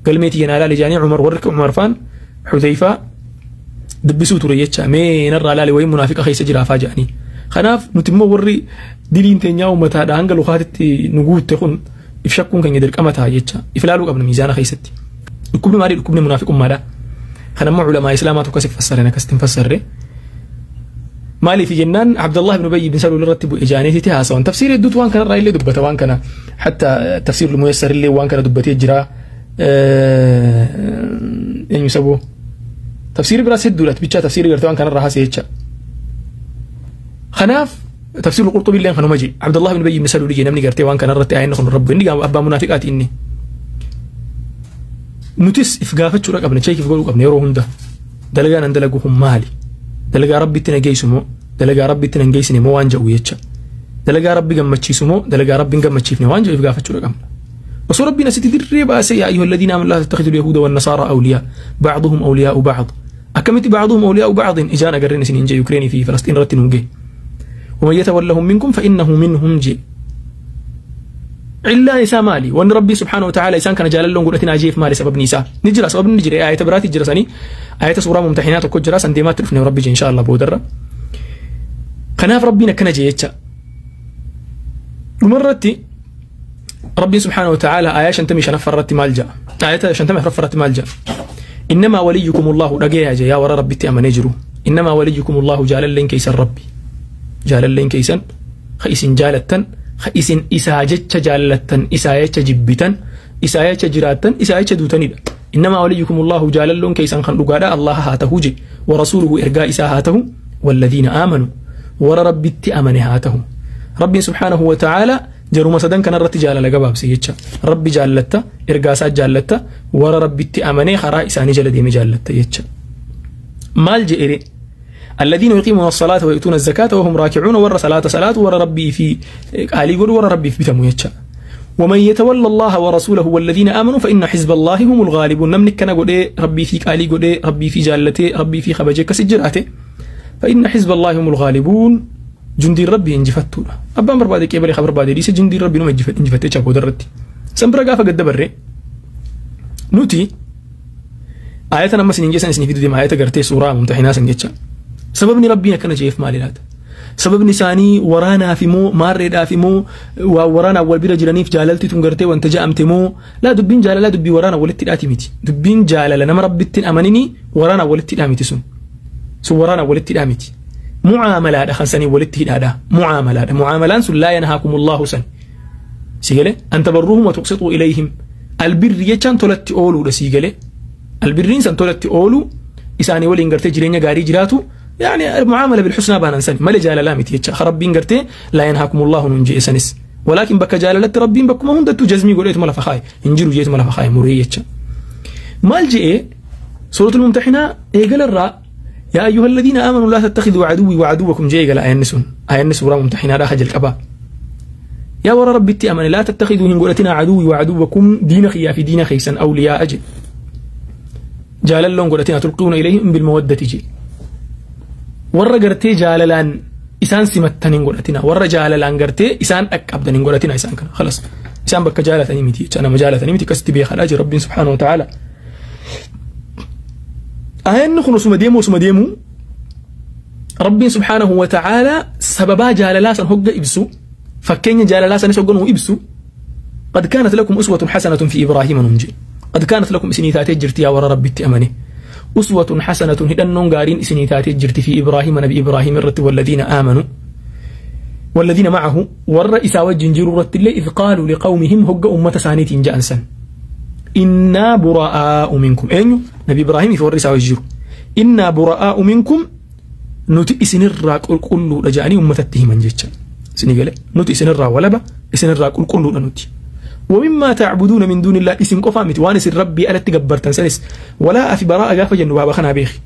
galmee tiyya naa laali jaanii Umar warri akka Umar faan Xudeyfaa dubbisuu ture jecha mee narraa laali wayii munaafiqa keessa jiraafaa jedhanii. Kanaaf nuti immoo warri diliin teenyaa uummataadha hanga lukaatitti nu guutte kun if shakkuun keenya dirqama ta'a jecha if ilaaluu qabna miizaana keessatti. Dhukkubni maalii dhukkubni munaafiqummaadha. Kan ammoo culamaa islaamaa tokko asif fassareen akkasitti hin fassarre. Maaliif jennaan Abdullah ibn Ubay ibn Salul irratti bu'e jaaniititti haasawan tafsiira hedduutu waan kanarraa illee dubbata waan kana hatta tafsiirul muyassar illee waan kana dubbatee jira. Eenyu saboo tafsiirri biraas hedduudha bichaa tafsiirri gartee waan kanarraa haasa'e jecha. Kanaaf tafsiirul Qurxubii illee kanuma jee Abdullah ibn Ubay ibn Salul jee namni gartee waan kanarratti aayanni kun rabbu inni abbaa munaafiqaati inni. Nutis if gaafachuudha qabna check if godhuu qabna yeroo hunda dalagaan an dalagu kun maali dalagaa rabbitti na geessu moo dalagaa rabbitti na hin geessine moo waan jedhu jecha dalagaa rabbi gammachiisu moo dalagaa rabbi hin gammachiifne waan jedhu if gaafachuudha qabna. Osoo rabbiin asitti dirree baasee يا أيها الذين آمنوا لا تتخذوا اليهود والنصارى أولياء بعضهم أولياء بعض akkamitti بعضهم أولياء بعض ijaan agarreen isin hin jee Yukireenii fi Falastiin irratti nu gee. ومن يتولهم منكم فإنه منهم jee. Cillaan isaa maali? Wanni rabbii سبحانه وتعالى isaan kana jaalalloon godhatin ajeef maali sababni isaa? Ni jira sababni ni jira ayata biraati jira sanii ayata suuraa mumtahinaa tokko jira san deemaatti dhufne rabbi jee إن شاء الله boodarra. Kanaaf rabbiin akkana jee jecha. Dhumarratti rabbiin سبحانه وتعالى aayaa 55 irratti maal ja'a? Ayata 54 irratti maal ja'a? إنما وليكم الله dhagayaa jee yaa warra rabbitti amanee jiru. إنما وليكم الله jaalalleen keessan rabbi. Jaalalleen keessan ka isin jaalattan ka isin isaa jecha jaallattan isaa jecha jibbitan isaa jecha jiraattan isaa jecha duutanidha. إنما وليكم الله jaalalloon keessan kan dhugaadha Allah haa ta'u je ورسوله ergaa isaa haa ta'u والذين آمنوا warra rabbitti amane haa ta'u. Rabbiin سبحانه وتعالى jaruma sadan kanarratti jaalala gabaabse jecha rabbi jaallatta ergaa isaa jaallatta warra rabbitti amanee karaa isaanii jala deeme jaallatta jecha. Maal je'ere الذين يقيمون الصلاة ويؤتون الزكاة وهم راكعون ور صلاة صلاة ور ربي في قالي قول ور ربي في بتمو يتشا. ومن يتولى الله ورسوله والذين آمنوا فإن حزب الله هم الغالبون نمنك كان قول ربي في قالي قول ربي في جالته ربي في خبجه كسجراته فإن حزب الله هم الغالبون. Jundiin rabbii injifattuudha. Abbaan barbaade qeebalee haa barbaade dhiise jundiin rabbii numa injifattee jecha booda irratti. San bira gaafa gadda barree nuti ayatan amma isiniin geessan isinii fiduu deema ayata gartee suuraa mumtahinaa san jecha. Sababni rabbiin akkana jeef maali laata? Sababni isaanii waraanaaf immoo maarreedhaaf immoo waa waraanaaf wal bira jiraniif jaalalti tun gartee wanta ja'amte moo laa dubbiin jaalalaa dubbii waraanaa walitti hidhaati miti. Dubbiin jaalala nama rabbitti hin amanini waraanaa walitti hidhaa miti sun. Sun waraanaa walitti hidhaa miti. Mucaamalaadha kan sanii walitti hidhaadha. Mucaamalaadha. Mucaamalaan sun laa yanhaakumullahu san. Sigale an tabarruhum wa tuqsituu ilayhim. Albirri jechaan tolatti ooluudha sigale. Albirriin san tolatti ooluu isaanii waliin gartee jireenya gaarii jiraatu. يعني المعاملة بالحسنى بان انسان ما جال لا متي ربين قرتي لا ينهاكم الله ننجي سنس ولكن بك جاللت ربين بكم هون دتو جزمي قوليت ملا فخاي انجرو جيت ملا فخاي مريتش مال جي سورة الممتحنة ايقل الراء يا أيها الذين آمنوا لا تتخذوا عدوي وعدوكم جي قال أينسون أينس ورا ممتحنة لا خجل كبا يا ورا ربي أمن لا تتخذوا من قولتنا عدوي وعدوكم دين خيا في دين خيسا أولياء أجل جاللون قولتنا تلقون إليهم بالمودة جي warra gartee jaalalaan isaan simattan hin godhatina warra jaalalaan gartee isaan dhaqqabdan hin godhatina isaan kana khalas isaan bakka jaalatanii miti jecha nama jaalatanii miti akkasitti beekadhaa jira rabbiin subhaanahu wa ta'ala. Ayanni kun osuma deemu rabbiin subhaanahu wa ta'ala sababaa jaalalaa san hogga ibsu fakkeenya jaalalaa sanis hogga nuu ibsu قد كانت لكم أسوة حسنة في إبراهيم نمجي قد كانت لكم إسني تاتي جرتي يا ورا ربي أمني أسوة حسنة هدن غارين إسني تاتي جرتي في إبراهيم نبي إبراهيم الرت والذين آمنوا والذين معه والرئيس وجنجر رت الله إذ قالوا لقومهم هج أمة سانيت جانسا إنا براء منكم أين نبي إبراهيم في الرئيس وجنجر إنا براء منكم نتي إسن الراك كل رجعني أمة التهمن جتش سنقول نتي إسن الرا ولبا إسن الراك كل نتي ومما تعبدون من دون الله اسم قفامت وانس ربي ألا تجبرتن سنس ولا في براءة جاف جنوب خنا بيخي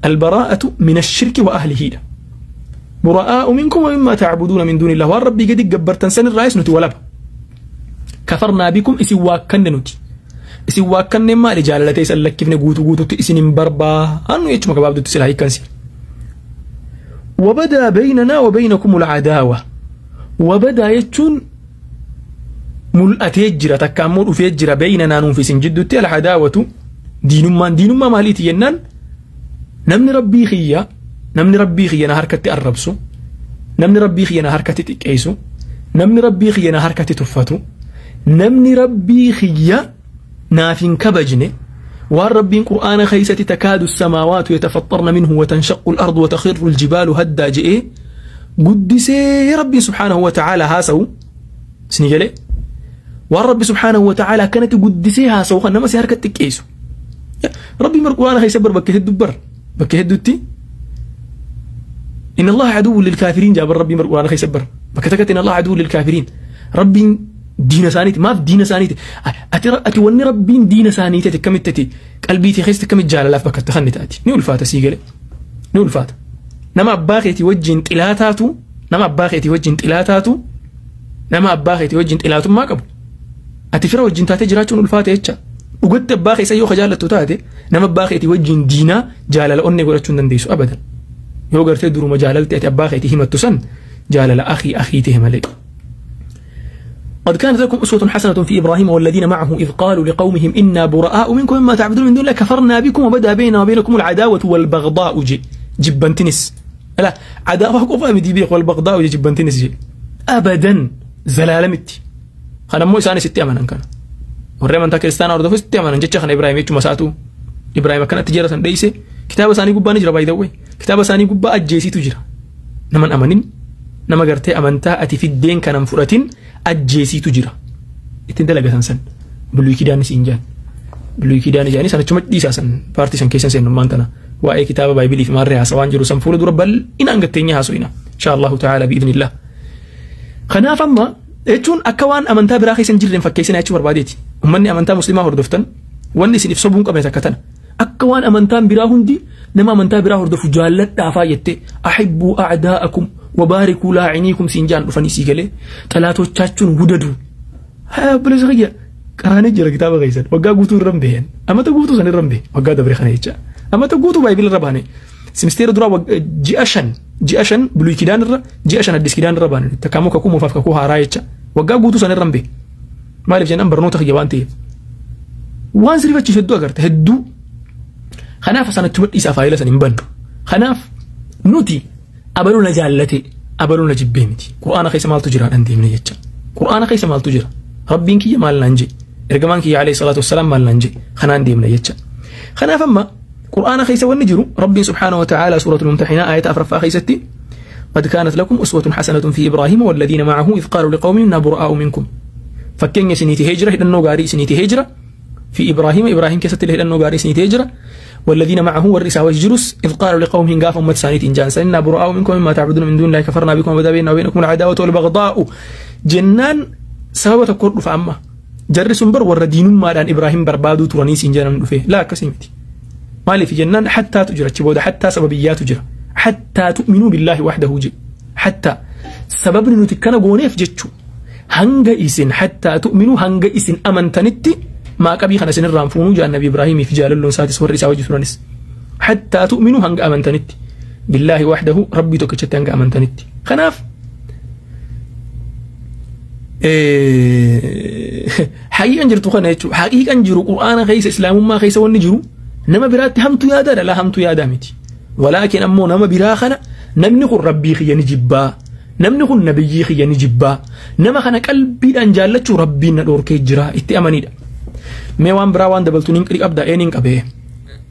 البراءة من الشرك وأهله براء منكم ومما تعبدون من دون الله والربي قد جبرتن سن الرئيس نتي ولا كفرنا بكم اسواكن نتي اسواكن ما رجال سلك كيف نغوتو غوتو اسن بربا انو يچما كباب دتي سلاي كنسي وبدا بيننا وبينكم العداوة وبدا يچون mul'atee jira takka ammoo dhufee jira beeynanaa nuuf isin jidduutti alhadaawatu diinummaan maaliiti jennaan namni rabbii xiyya na harkatti arrabsu namni rabbii xiyya na harkatti xiqqeessu namni rabbii xiyya na harkatti tuffatu namni rabbii xiyya naaf hin kabajne waan rabbiin qur'aana keeysatti takaadu samaawaatu yatafaxxarna minhu watanshaqu al-ardu watakhirru al-jibaalu haddaa je'ee guddisee rabbiin subhaanahu wa ta'aala haasawu isinii galee والرب سبحانه وتعالى كانت قدسيها سوخا نما سي هركت تكيسو ربي مر قرآن خي سبر بكه الدبر بكه الدتي إن الله عدو للكافرين جاب ربي مر قرآن خي سبر بكتكت إن الله عدو للكافرين ربي دين سانيتي ما في دين سانيتي أتوني ربي دين سانيتي تكمتتي قلبي تخيس تكمت جاللاف بكت تخني تأتي نيول فات سيقلي نيول فات نما باخيتي وجين تلاتاتو نما باخيتي وجين تلاتاتو نما باخيتي وجين تلاتو ما قبل ati fira wajjin taatee jiraachuun ulfaate jecha dhugatti abbaa keessa yoo jaallattu taate nama abbaa keetii wajjin diinaa jaalala onnee godhachuu hin dandeessu abadan yoo gartee duruma jaalalte ati abbaa keetii himattu san jaalala akhii akhii ta'e malee. قد كانت لكم أسوة حسنة في إبراهيم والذين معه إذ قالوا لقومهم إنا براء منكم مما تعبدون من دون الله كفرنا بكم وبدا بيننا وبينكم العداوة والبغضاء جي جبنتنس لا عداوة قفا مدي والبغضاء جي جبنتنس جي أبدا زلالمتي Kana immoo isaanis itti amanan kana. Warri amantaa kiristaanaa hordofus itti amanan jecha kana Ibraahim jechuma isaatu Ibraahim akkanatti jara san dheeyse kitaaba isaanii gubbaa ni jira baay'ee kitaaba isaanii gubbaa ajjeesiitu jira. Naman amanin nama gartee amantaa ati fiddeen kanan fudhatin ajjeesiitu jira. Ittiin dalagatan san Buluy Kidaanis hin jaan. Buluy Kidaan jaanii san achuma dhiisaa san paartii san keessan seenummaan tana waa'ee kitaaba baay'ee fi maarree haasawaan jiru san fuula dura bal'inaan gatteenya haasofina. Insha Allahu ta'ala bi'idhnillah. Kanaaf amma jechuun akka waan amantaa biraa keessa hin jirreen fakkeessina jechuu barbaadeeti. Uummanni amantaa musliimaa hordoftan wanni isin ibsa bu'uun qabne takka tana. Akka waan amantaan biraa hundi nama amantaa biraa hordofu jaalladhaafaa jettee ahibbuu a'daa'akum wabaarikuu laa'iniikum siin jaan dhufanii sii galee xalaatochaachuun wudadu. Haa obboleessa kiyya qaraanee jira kitaaba keessan waggaa guutuu irra hin baheen amata guutuu san irra hin bahe waggaa dabre kana jecha amata guutuu baay'ee irra baane simisteera duraa ji'a 5 Ji'a 5 Buluy Kidaan irra, ji'a 5 Addis Kidaan irra baane. Takkaammoo kakuu moofaaf kakuu haaraa jecha. Waggaa guutuu san irra hin beeku. Maaliif jennaan barnoota kiyya waan ta'eef. Waan si rifachiisu hedduu agarta hedduu. Kanaaf sanatti madhiisaa faayila san hin bannu. Kanaaf nuti abaluu na jaallate abaluu na jibbee miti. Qur'aana keessa maaltu jira dhaan deemne jecha. Qur'aana keessa maaltu jira? Rabbiin kiyya maal naan jee? Ergamaan kiyya alayhi salaatu wassalaam maal naan jee? Kanaan deemne jecha. Kanaaf amma Qur'aana keessa wanni jiru Rabbiin subhaanahu wa ta'ala suuratul Mumtahinaa ayata 4ffaa keessatti قد كانت لكم أسوة حسنة في إبراهيم والذين معه إذ قالوا لقومهم إنا براء منكم. فكين سنيتي هجرة هدنو غاري سنيتي هجرة في إبراهيم، إبراهيم كست له هدنو غاري سنيتي هجرة والذين معه والرسا والجرس إذ قالوا لقومهم قاف أمة سانيت إن جانس إنا براء منكم مما تعبدون من دون الله كفرنا بكم وبدا بيننا وبينكم العداوة والبغضاء. جنان سبب تكور فأما جرس بر وردين ما دان إبراهيم بربادو ترانيس إن جانم فيه لا كسيمتي مالي في جنان حتى تجرى تشبودا حتى سببيات تجرى حتى تؤمنوا بالله وحده جي حتى سبب نتكنا غونيف جتشو هنگا إسن حتى تؤمنوا هنگا إسن أمنتنتي ما قبي خنا سن الرامفونو جاء النبي إبراهيم في جلال ساتس ورئيس وجه ترانيس حتى تؤمنوا هنگا أمنتنتي بالله وحده ربي توكشت هنگا أمنتنتي. خناف حقيقة جرتو خنا حقيقة جرو قرآن خيس إسلام ما خيس ونجرو نما برات همتو يا دار لا همتو يا دامتي ولكن أمو نما براخنا نمني ربي خي نجبا نمني نبيي خي نجبا نما خنا قلبي أن جالتشو ربي ندور كي جرا إتي أماني دا ميوان براوان دبلتو نينك أبدا إنين أبيه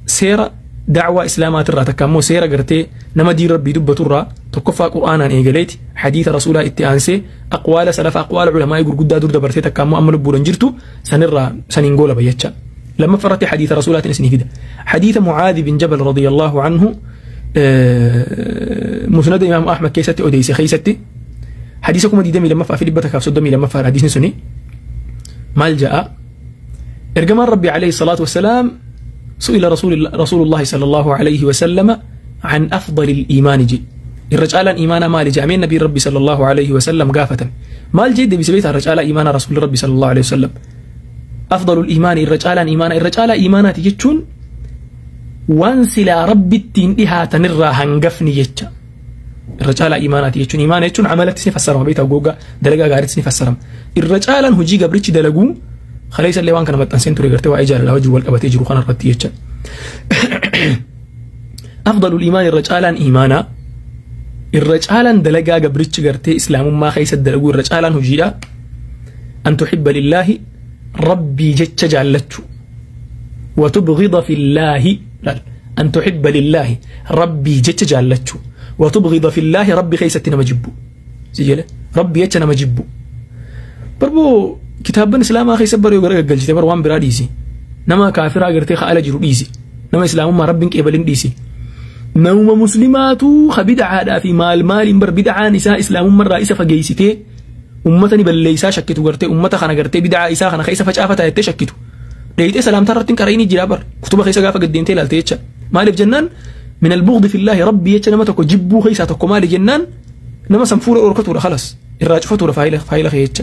سيرة دعوة إسلامات الرا تكامو سيرة قرتي نما دي ربي دبتو الرا تكفى قرآنا إيجاليت حديث رسوله إتي أنسي أقوال سلف أقوال علماء يقول دور دبرتي تكامو أملو بولنجرتو سنرى سننقول بيتشا لما فرت حديث رسوله تنسني كده حديث معاذ بن جبل رضي الله عنه مسند إمام أحمد كيستي أوديسي خيستي حديثكم دي دمي لما في لبتك في صدمي لما فر حديث سني مال جاء إرجمان ربي عليه الصلاة والسلام سئل رسول الله صلى الله عليه وسلم عن أفضل الإيمان جي الرجال إيمان مال جاء من نبي ربي صلى الله عليه وسلم قافة مال جي بسبيت الرجال إيمان رسول ربي صلى الله عليه وسلم أفضل الإيمان الرجال إيمان الرجال إيمانات يجتون وانسلا ربي التين إها تنرى هنقفني يجتا الرجال إيمانات يجتون إيمان يجتون عملت سنف السرم بيتا وقوقا دلقا قارت سنف السرم الرجال هجي قبرتش دلقو خليس اللي وان كان متنسين تري قرتي وعجال لا وجه والقبت يجرو خان الرتي يجتا أفضل الإيمان الرجال إيمانا الرجال دلقا قبرتش قرتي إسلام ما خيس الدلقو الرجال هجي أن تحب لله ربي جتش جعلته وتبغض في الله لا أن تحب لله ربي جتش جعلته وتبغض في الله ربي خيستنا مجبو سجله ربي جتنا مجبو بربو كتاب الإسلام أخي سبر يقرأ قلت بر وان براديسي نما كافر أقرتي خال جرو ديسي نما إسلام ما ربك إبلين ديسي نما مسلماتو خبدعة في مال مال بر بدعة نساء إسلام من رئيس فجيستي أمتني بل شكتو قرتي أمتا خنا قرتي بدعة إساء خنا خيسة فجأة فتاة شكتو لقيت سلام ترتين كريني جرابر كتب خيسة قافة قديمتي لالتيتش مالف جنان من البغض في الله ربي يتش تكو جبو خيسة تكو مالي جنان نما سنفورة أوركتورة خلاص الراجفتورة فايلة فايلة خيتش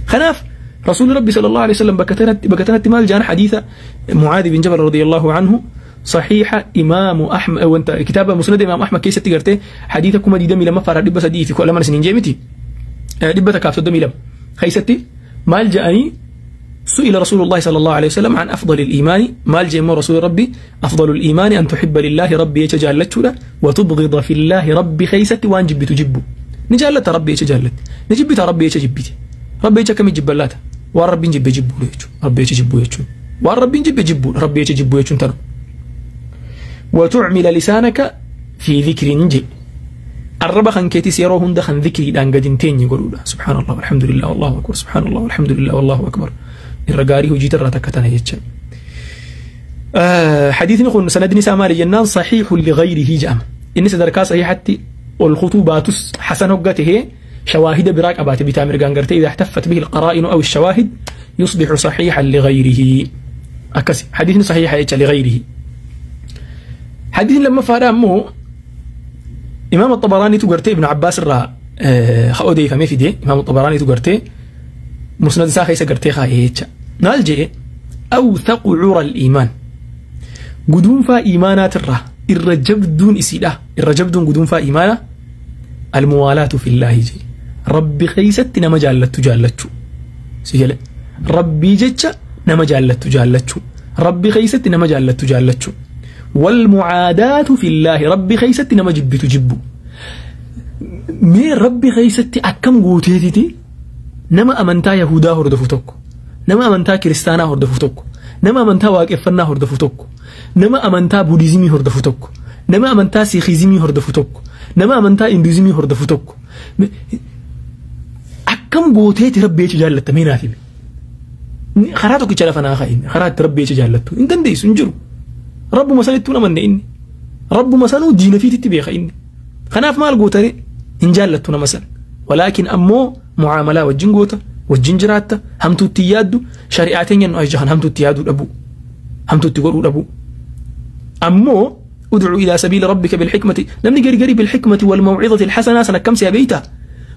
خناف رسول ربي صلى الله عليه وسلم بكتنت مال جان حديث معاذ بن جبل رضي الله عنه صحيح إمام أحمد وانت كتاب مسند إمام أحمد كيسة تقرتي حديثكم دي دمي لما فرد بس دي في كل ما سنين جيمتي دبتك كاف دمي لم خيستي مال جاءني سئل رسول الله صلى الله عليه وسلم عن أفضل الإيمان مال جاء رسول ربي أفضل الإيمان أن تحب لله ربي يتجالته وتبغض في الله ربي خيستي وأن جبت جبه نجالت ربي يتجالت نجبت ربي يتجبتي ربي يتكم يجبلاته والرب يجب جبه ربي يتجبه يجون والرب يجب جبه ربي يتجبه يجون ترى وتعمل لسانك في ذكر نجي الرب خن كيتي سيرو هند خن ذكري دان قدنتين يقولوا سبحان الله والحمد لله والله أكبر سبحان الله والحمد لله والله أكبر الرجاري هو جيت الرتكتنا يتش حديث نقول سند نساء مال جنان صحيح لغيره جام إن سدركا صحيحتي والخطوبات حسن وقته شواهد براك أبات بتامر غانغرتي إذا احتفت به القرائن أو الشواهد يصبح صحيحا لغيره أكسي حديث صحيح يتش لغيره حديث لما فارامه إمام الطبراني تقرتي ابن عباس الرا خودي فمي في دي إمام الطبراني تقرتي مسند ساخي سقرتي خايتش نالجي أوثق عرى الإيمان قدوم فا إيمانات الرا الرجب دون إسيدة الرجب دون قدوم فا إيمانة الموالاة في الله جي ربي خيست نما جالتو جالتو سيجل ربي جتش نما جالتو جالتو ربي خيست نما جالتو جالتو والمعاداة في الله ربي خيست نما جبتو جبو مي ربي خيست أكم قوتيتي نما أمنتا يهودا هردفو توكو نما أمنتا كريستانا هردفو توكو نما أمنتا واقفنا هردفو توكو نما أمنتا بوديزمي هردفو توكو نما أمنتا سيخيزمي هردفو توكو نما أمنتا إندوزمي هردفو توكو أكم قوتيتي ربي جالت مينا في خراتك جلفنا خاين خرات ربي جالتو إن دنديس انجرو رب مسالتو نمن إني رب مسانو دين في تتبيخ إني خناف مال قوتري إن جالتو نمسل ولكن أمو معاملة وجنجوتا وجنجراتا همتو تيادو شريعتين ينو أجهن همتو تيادو الأبو همتو تقولوا الأبو أمو ادعو إلى سبيل ربك بالحكمة لم نجري جري بالحكمة والموعظة الحسنة سنة كم سيبيتا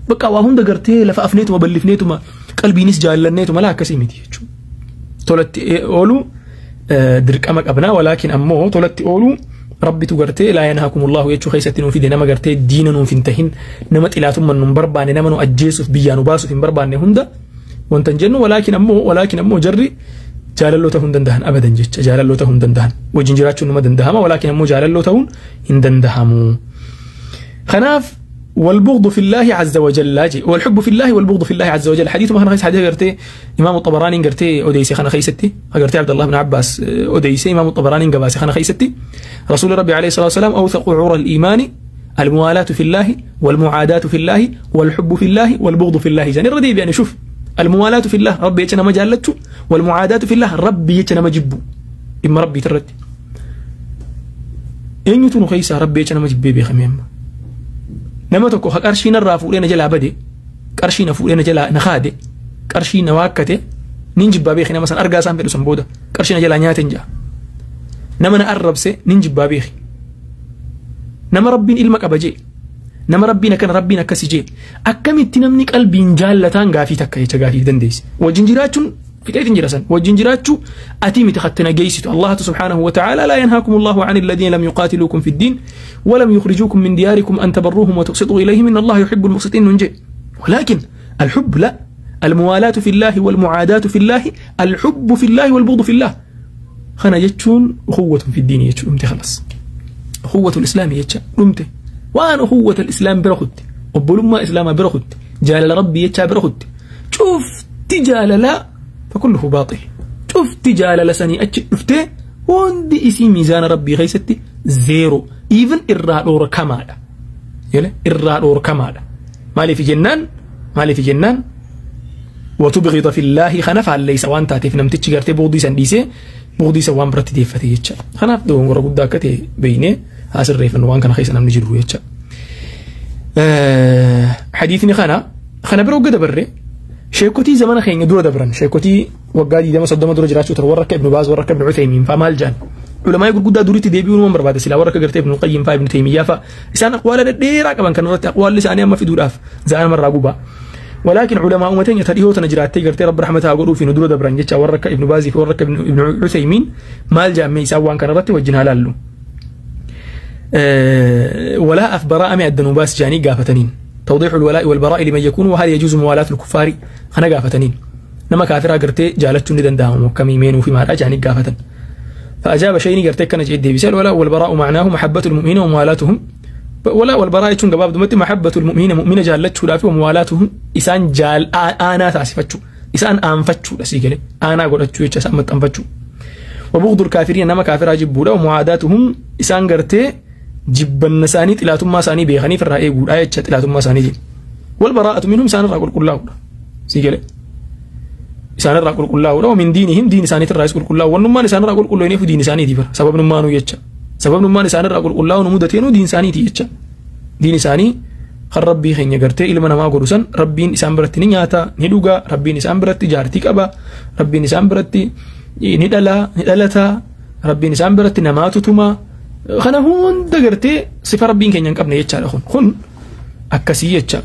بقى وهون دقرتي لفأفنيتو وبلفنيتو ما قلبي نس جالنيتو ما لا كسيمتي تولت أولو درك أمك أبناء ولكن أمو تولت أولو ربي تقرتي لا ينهاكم الله يجو خيستين في دينا ما قرتي دينا في انتهن نمت إلى ثم نمبربان نما نؤجيس في بيان وباس في مبربان هندا وانتنجن ولكن أمو جري جاللو تهون دندهن أبدا جت جاللو تهون دندهن وجنجراتشو نما دندهما ولكن أمو جاللو تهون هندندهمو خناف والبغض في الله عز وجل والحب في الله والبغض في الله عز وجل حديث ما خنا خيس حديث قرتي إمام الطبراني قرتي أوديسي خنا خيستي قرتي عبد الله بن عباس أوديسي إمام الطبراني قباسي خنا خيستي رسول ربي عليه الصلاة والسلام أوثق عرى الإيمان الموالاة في الله والمعاداة في الله والحب في الله والبغض في الله يعني الرديب يعني شوف الموالاة في الله ربي يتنا مجالته والمعاداة في الله ربي يتنا مجبو إما ربي ترد إن يتونو خيسا ربي يتنا مجبي بخميم نما tokko ha qarshii narraa fuudhee na jalaa bade qarshii na fuudhee na jalaa na kaade qarshii na waakkate nin jibbaa beeki nama san argaa isaan fedhu san booda qarshii na jalaa nyaateen ja'a nama na arrabse nin jibbaa beeki nama rabbiin ilma qaba jee nama rabbiin akkana rabbiin akkasi jee akkamitti namni qalbiin jaallataan gaafii takka jecha gaafii dandeessi wajjin jiraachuun fixeetiin jira san wajjin jiraachuu ati miti xatte geessitu الله سبحانه وتعالى لا ينهاكم الله عن الذين لم يقاتلوكم في الدين ولم يخرجوكم من دياركم أن تبروهم وتقسطوا إليهم إن الله يحب المقسطين ننجي ولكن الحب لا الموالاة في الله والمعاداة في الله الحب في الله والبغض في الله خنا يجون أخوة في الدين يجون أمتي خلاص أخوة الإسلام يجون أمتي وأن أخوة الإسلام برخد أبلما إسلام برخد جال ربي يجا برخد شوف تجال لا فكله باطل شوف تجال لسني أشفته وندي إسي ميزان ربي غيستي زيرو even إرادور كمالا يلا إرادور كمالا مالي في جنان مالي في جنان وتبغض في الله خنف على ليس وان تاتي في نمتش قرتي بغضي سنديسي بغضي سوان برتي ديفتي يتشا خنف دون غرا قدا كتي بيني هاسر ريفن وان كان خيس أنا نجرو يتشا حديثني خنا خنا برو قد بري شيكوتي زمان خين دور دبرن شيكوتي وقادي دم صدام دور جراتشو تر ورك ابن باز ورك ابن عثيمين فمال جان علماء يقول قد دوريتي ديبيون من برباد سلا ورك قرت ابن القيم فا ابن تيمية فا إسان أقوال ديرا كمان كان رت أقوال لساني ما في دوراف زمان مرة عقوبة ولكن علماء أمتين يتريهو تنجراتي قرت رب رحمته أقولوا في ندور دبرن جتش ورك ابن باز في ورك ابن عثيمين مال جان ميسا وان كان رت وجنها لالو ولا أفبراء من الدنوباس جاني قافتنين توضيح الولاء والبراء لمن يكون وهل يجوز موالاة الكفار خنا قافتنين نما كافر قرتي جالتو ندن داهم وكميمين وفي ما راجعني قافتن فأجاب شيء قرتي كان جيد بسال الولاء والبراء معناه محبة المؤمنين وموالاتهم ولا والبراء يكون قباب دمتي محبة المؤمنين مؤمنة جالتو لافي وموالاتهم إسان جال آنا تاسفتشو إسان أنفتشو لسيقلي آنا قلتشو يتشا أنفتشو وبغض الكافرين نما كافر أجيبوا ومعاداتهم إسان قرتي جبن ساني تلاتم ساني بيخني في الرأي يقول آية تلاتم ساني جي والبراءة منهم سان الرأي كل الله سيقلي سان الرأي كل الله ومن دينهم دين ساني الرئيس كل الله ونما سان الرأي كل الله دين ساني دي سبب نما نو يتش سبب نما سان الرأي كل الله ونمودتين دين ساني تيتش دين ساني خر ربي خين يقرتي إلما نما قرسن ربين إسان برتي نياتا ندوغا ربين إسان برتي جارتي كبا ربين إسان برتي ندلا ندلتا ربين إسان برتي نماتتما خنا هون دقرتي صفة ربين كين ينقبني يتشال أخون خن أكسي يتشال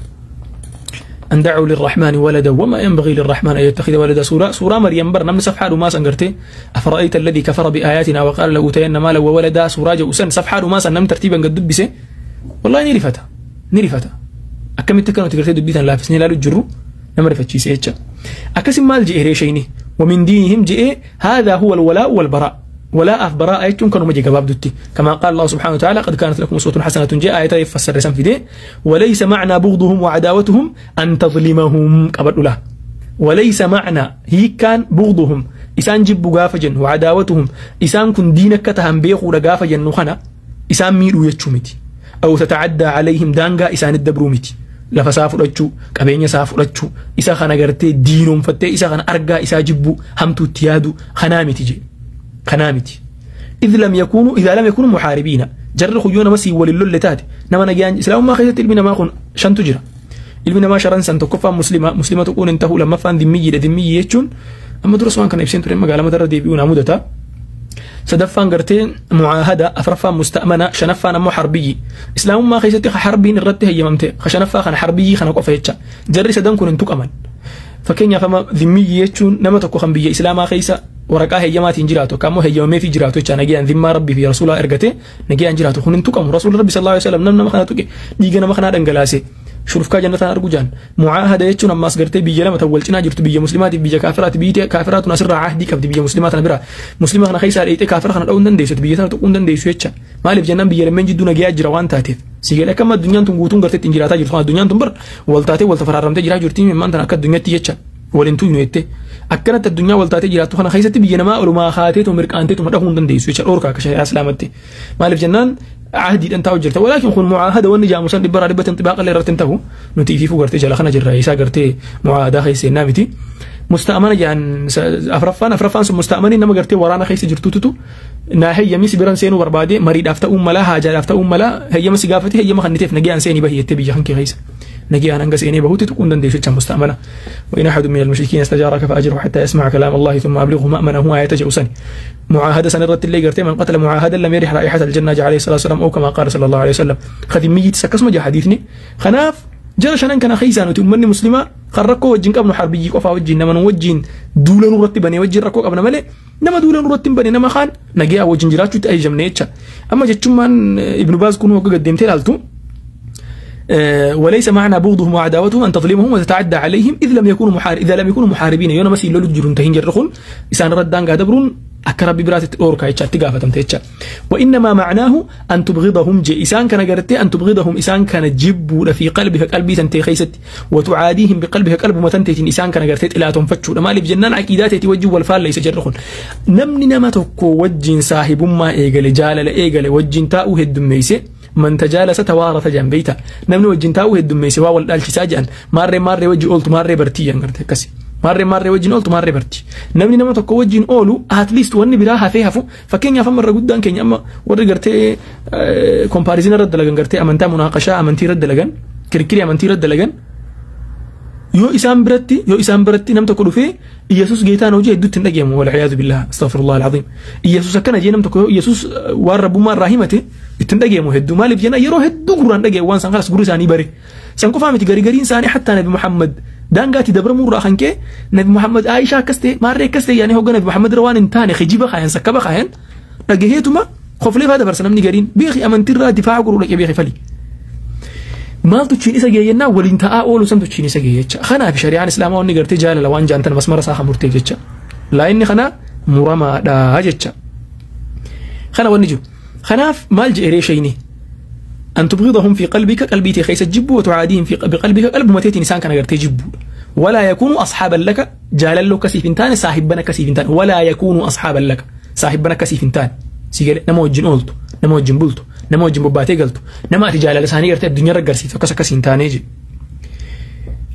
أن دعوا للرحمن ولدا وما ينبغي للرحمن أن يتخذ ولدا سورة سورة مريم بر نمن صفحة ما سنقرتي أفرأيت الذي كفر بآياتنا وقال لأوتين مالا وولدا سورة جوسن صفحة ما سنم ترتيبا قد دبسي والله نرفتها نرفتها Akkamitti akka nuti gartee dubbii tan laaffisnee ilaalu jirru nama rifachiise jecha. Akkasin maal je'e reeshayni ومن دينهم جئ هذا هو الولاء والبراء. ولاء براء يجون كانوا مجي قباب كما قال الله سبحانه وتعالى قد كانت لكم أسوة حسنة جاء آية يفسر رسم في دي. وليس معنى بغضهم وعداوتهم أن تظلمهم قبل له. وليس معنى هي كان بغضهم إسان جب غافجا وعداوتهم إسان كن دينك كتهم بيخو لغافجا نخنا إسان ميرو يتشومتي أو تتعدى عليهم دانغا إسان الدبرومتي lafa isaa fudhachuu qabeenya isaa fudhachuu isa kana gartee diinoomfattee isa kana argaa isaa jibbu hamtuutti yaadu kanaa miti je kanaa miti. إذا لم يكونوا محاربين jarri kuyyoo nama sii waliin lolle taate nama nagayaan islaamummaa keessatti ilmi namaa kun shantu jira. Ilmi namaa sharan san tokkoffaan muslima tuquun hin tahu lammaffaan dhimmiyyiidha. Dhimmiyyi jechuun amma duras waan kana ibseen ture magaalaa matarra deebi'uu naa mudata. Sadaffaan gartee mucaahada, afraffaan musta'mana, shanaffaan ammoo harbiyyi. Islaamummaa keessatti harbiin irratti hayyamamte shanaffaa kana harbiyyi kana qofa jecha. Jarri sadan kun hin tuqaman. Fakkeenyaaf amma dhimmiyyi jechuun nama tokko kan biyya islaamaa keessa waraqaa heeyyamaatiin jiraatu akka ammoo heeyyamamee fi jiraatu jecha nagayaan dhimmaa rabbii fi rasuulaa ergate nagayaan jiraatu kun hin tuqamu. Rasuulli rabbi sallallahu alaihi wasallam nama kana tuqe dhiiga nama kanaa dhangalaase shurufkaa jannataan argu jaan. Mucaahada jechuun ammaas gartee biyya lama tan wal cinaa jirtu biyya muslimaatiif biyya kaafiraati. Biyyi kaafiraatun asirraa ahdii qabdi biyya muslimaa tana bira. Muslima kana keessaa dheeyxee kaafira kana dha'uu hin dandeessu biyya tana tuquu hin dandeessu jecha. Maaliif jennaan biyya lameen jidduu nagayaa jira waan taateef. Sigalee akkama addunyaan tun guutuun gartee ittiin jiraataa jirtu addunyaan tun bar wal taatee wal tafaraaramtee jiraa jirti immaan tana akka addunyaatti jecha waliin tuynu jettee. Akkanatti addunyaa wal taatee jiraattu kana keessatti biyya namaa olumaa haateetu mirqaanteetu dhahuu hin dandeessu jecha dhoorkaa akka shari'aa islaamatti. Maaliif jennaan عهدي أنت وجرت ولكن خن معاهدة والنجا مسند برا ربة انطباق اللي رتنته نتي في فقرتي جل خنا جرا إيسا قرتي معاهدة خيس نامتي مستأمنة جان أفرفان مستأمنين نما قرتي ورانا خيس جرتوتو ناهي يميس بران سينو بربادي مريد أفتا أم لا حاجة أفتا أم لا هي مسقافتي هي مخنتي في نجيان سيني بهي يتبي جهنك خيس نجيان أنقص إني بهوتي تكون دنديش مستأمنة. وإن أحد من المشركين استجارك فأجره حتى يسمع كلام الله ثم أبلغه مأمنه آية جوسني. معاهدة سنرت اللي قرتي من قتل معاهدا لم يرح رائحة الجنة عليه الصلاة والسلام أو كما قال صلى الله عليه وسلم. خدمية سكسمة جا حديثني خناف جرشان كان خيسان وتمني مسلمة خرقوا وجين قبل حربي قفا وجين نما وجين دولة نرتب بني وجين ركوا قبل ملء نما دولة نرتب بني نما خان نجيا وجين جراتو تأي جمنيتشا. أما جتشمان ابن باز كونوا قدمت لالتو وليس معنى بغضهم وعداوتهم أن تظلمهم وتتعدى عليهم إذ لم يكونوا إذا لم يكونوا محاربين يوم مسي لولو جرون تهين جرخون إسان ردان قادبرون أكرب برات أوركا يتشا تقافة تيتشا. وإنما معناه أن تبغضهم جي إسان كان قرتي أن تبغضهم إسان كان جبوا في قلبك قلبي تنتي خيست وتعاديهم بقلبك قلب ما تنتي إسان كان قرتي إلى تنفتشوا لما لي بجنان عقيداتي توجه والفال ليس جرخون نمني نما تكو وجين صاحب ما إيقل جالل إيقل وجين تاؤه الدميسي من تجالس توارث جنبيته نمني وجين تاؤه الدميسي واول الشساجان ماري ماري وجه قلت ماري برتيا قرتي كسي ماري ماري وجين أولت ماري برتي نمني نما tokko wajjin oolu at least wanni biraa hafee hafu fakkeenyaaf amma irra guddaan keenya amma warri gartee comparison irra dalagan gartee amantaa munaaqashaa amantii irra dalagan kirkirii amantii irra dalagan yoo isaan biratti nam tokko dhufee Iyesuus geetaa hojii hedduutti hin dhagahamu wal iyaadu billah astaghfirullah alazim Iyesuus akkana jee nam tokko yoo Iyesuus waan rabbummaa irraa himate itti hin dhagahamu hedduu maaliif jenna yeroo hedduu gurraan dhagaye waan san kalas gurri isaanii bare san qofaa miti garigariin isaanii hattaa Nabi Muhammad daangaatti dabramuu irraa kan ka'e Nabi Muhammad Aishaa akkas ta'e maarree akkas ta'e yaani hogga Nabi Muhammad irra waan hin taane kijiba kaayan sakkaba kaayan dhagaheetuma qoflee faa dabarsa namni gariin beeki amantiirraa difaa'a guruu dhaqee beeki fali. Maaltu chiin isa geeyyannaa waliin ta'aa oolu santu chiin isa geeyye jecha. Kanaaf shari'aan islaamaa wanni gartee jaalala waan jaantan masmara isaa kan murteef jecha. Laa inni kana muramaadha jecha. Kana wanni jiru. Kanaaf maal je'eree shayni أن تبغضهم في قلبك قلبي تخيس جب وتعاديهم في بقلبك قلب متيت إنسان كان غير تجب ولا يكونوا أصحابا لك جالل كسيفنتان صاحبنا كسيفنتان ولا يكونوا أصحابا لك صاحبنا كسيفنتان سيجل نما وجن أولتو نما وجن بولتو نما وجن بباتي قلتو نما تجالل ساني غير الدنيا رجر سيف كسيفنتان يجي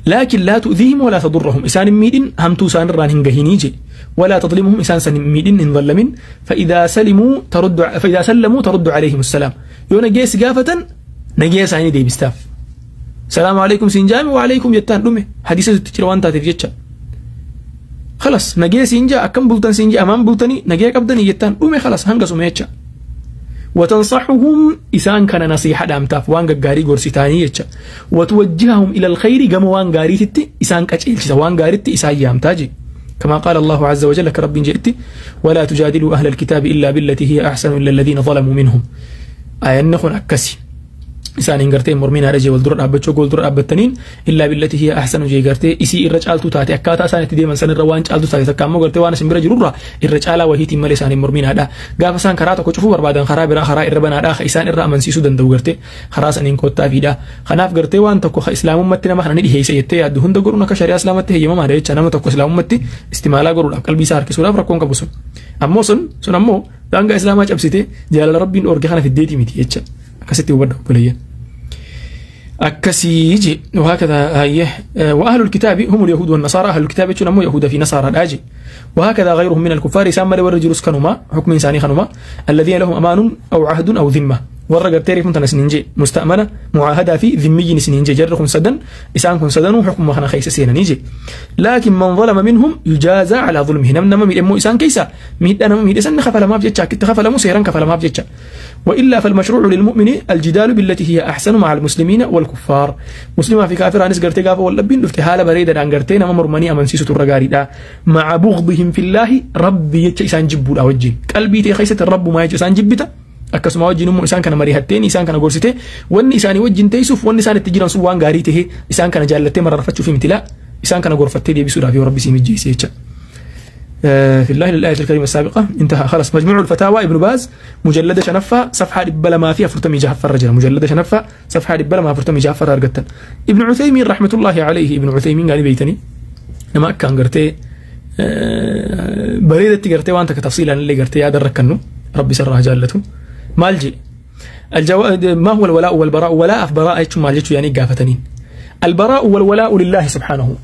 لكن لا تؤذيهم ولا تضرهم إسان ميدين هم توسان ران هنجهينيجي ولا تظلمهم إسان سن ميدين إن ظلمين فإذا سلموا ترد عليهم السلام يونا جيس قافة نجيس عيني دي بستاف السلام عليكم سنجامي وعليكم يتان لمي حديثة تجروان تاتف جتشا خلاص نجيس سنجا أكم بلتن سنجا أمام بلتني نجيك أبدني يتان لمي خلاص هنقص ميتشا وتنصحهم إسان كان نصيحة دامتاف وان غاري غورسيتاني يتشا وتوجههم إلى الخير جم وان غاري تتي إسان كأشيل وان غاري تتي إسان يامتاجي كما قال الله عز وجل كرب جئت ولا تجادلوا أهل الكتاب إلا بالتي هي أحسن إلا الذين ظلموا منهم آية نخون أكسي Isaaniin gartee mormiin haadha jee wal dura dhaabbachuu gool dura dhaabbattaniin illaa billati hiya ahsanu jee gartee isii irra caaltuu taate akkaataa isaan itti deeman san irra waan caaltuu taate takka ammoo gartee waan isin bira jirurra irra caalaa wahiitiin malee isaaniin mormiin haadha gaafa isaan karaa tokko cufuu barbaadan karaa biraa karaa irra banaadha isaan irra amansiisuu danda'u gartee karaa saniin kottaa fiidha kanaaf gartee waan tokko islaamummatti nama kana ni dhiheessa jettee yaaddu hunda godhuun akka shari'aa islaamatti heeyyamamaadha jecha nama tokko islaamummatti istimaalaa godhuudhaaf qalbii isaa harkisuudhaaf rakkoon qabu sun ammoo sun ammoo daangaa islaamaa cabsite jaalala rabbiin dhoorge kana fiddeetii miti jecha akkasitti hubadha obboleeyyan. أكسيجي وهكذا هي وأهل الكتاب هم اليهود والنصارى أهل الكتاب يشون يهود في نصارى الأجي وهكذا غيرهم من الكفار سام والرجل كانوا حكم إنساني خنما الذين لهم أمان أو عهد أو ذمة والرجل تاريخ متنا سننجي مستأمنة معاهدة في ذمي سننجي جرخ سدن إسانكم سدن حكم خنا خيس سيننجي لكن من ظلم منهم يجازى على ظلمه نم ميد أمو إسان كيسا ميد أنا ميد إسان خفل ما بجتشا كنت خفل مو سيران كفل ما بجتشا وإلا فالمشروع للمؤمن الجدال بالتي هي أحسن مع المسلمين والكفار مسلمة في كافر أنس قرتي قافة واللبين افتحال بريدة عن قرتين أمام رماني أمن سيسو الرقاري مع بغضهم في الله ربي يتشا إسان جبو الأوجين قلبي تيخيسة الرب ما يتشا إسان جبتا akkasuma wajjin immoo isaan kana mari'atteen isaan kana gorsite wanni isaanii wajjin teessuuf wanni isaan itti jiran sun waan gaarii ta'e isaan kana jaallattee mararfachuuf miti laa isaan kana gorfattee deebisuudhaaf yoo rabbi si mijjeesse jecha. في الله للآية الكريمة السابقة انتهى خلاص. مجموع الفتاوى ابن باز مجلد شنفة صفحة دبل ما فيها فرتمي جعفر رجل مجلد شنفة صفحة دبل ما فرتمي جعفر أرجتن. ابن عثيمين رحمة الله عليه ابن عثيمين قال بيتني لما كان قرتي بريدة قرتي وأنت كتفصيلا اللي قرتي هذا الركنه ربي سرها جالته مالجي ما هو الولاء والبراء؟ ولاء في براء مالجي يعني قافتنين. البراء والولاء لله سبحانه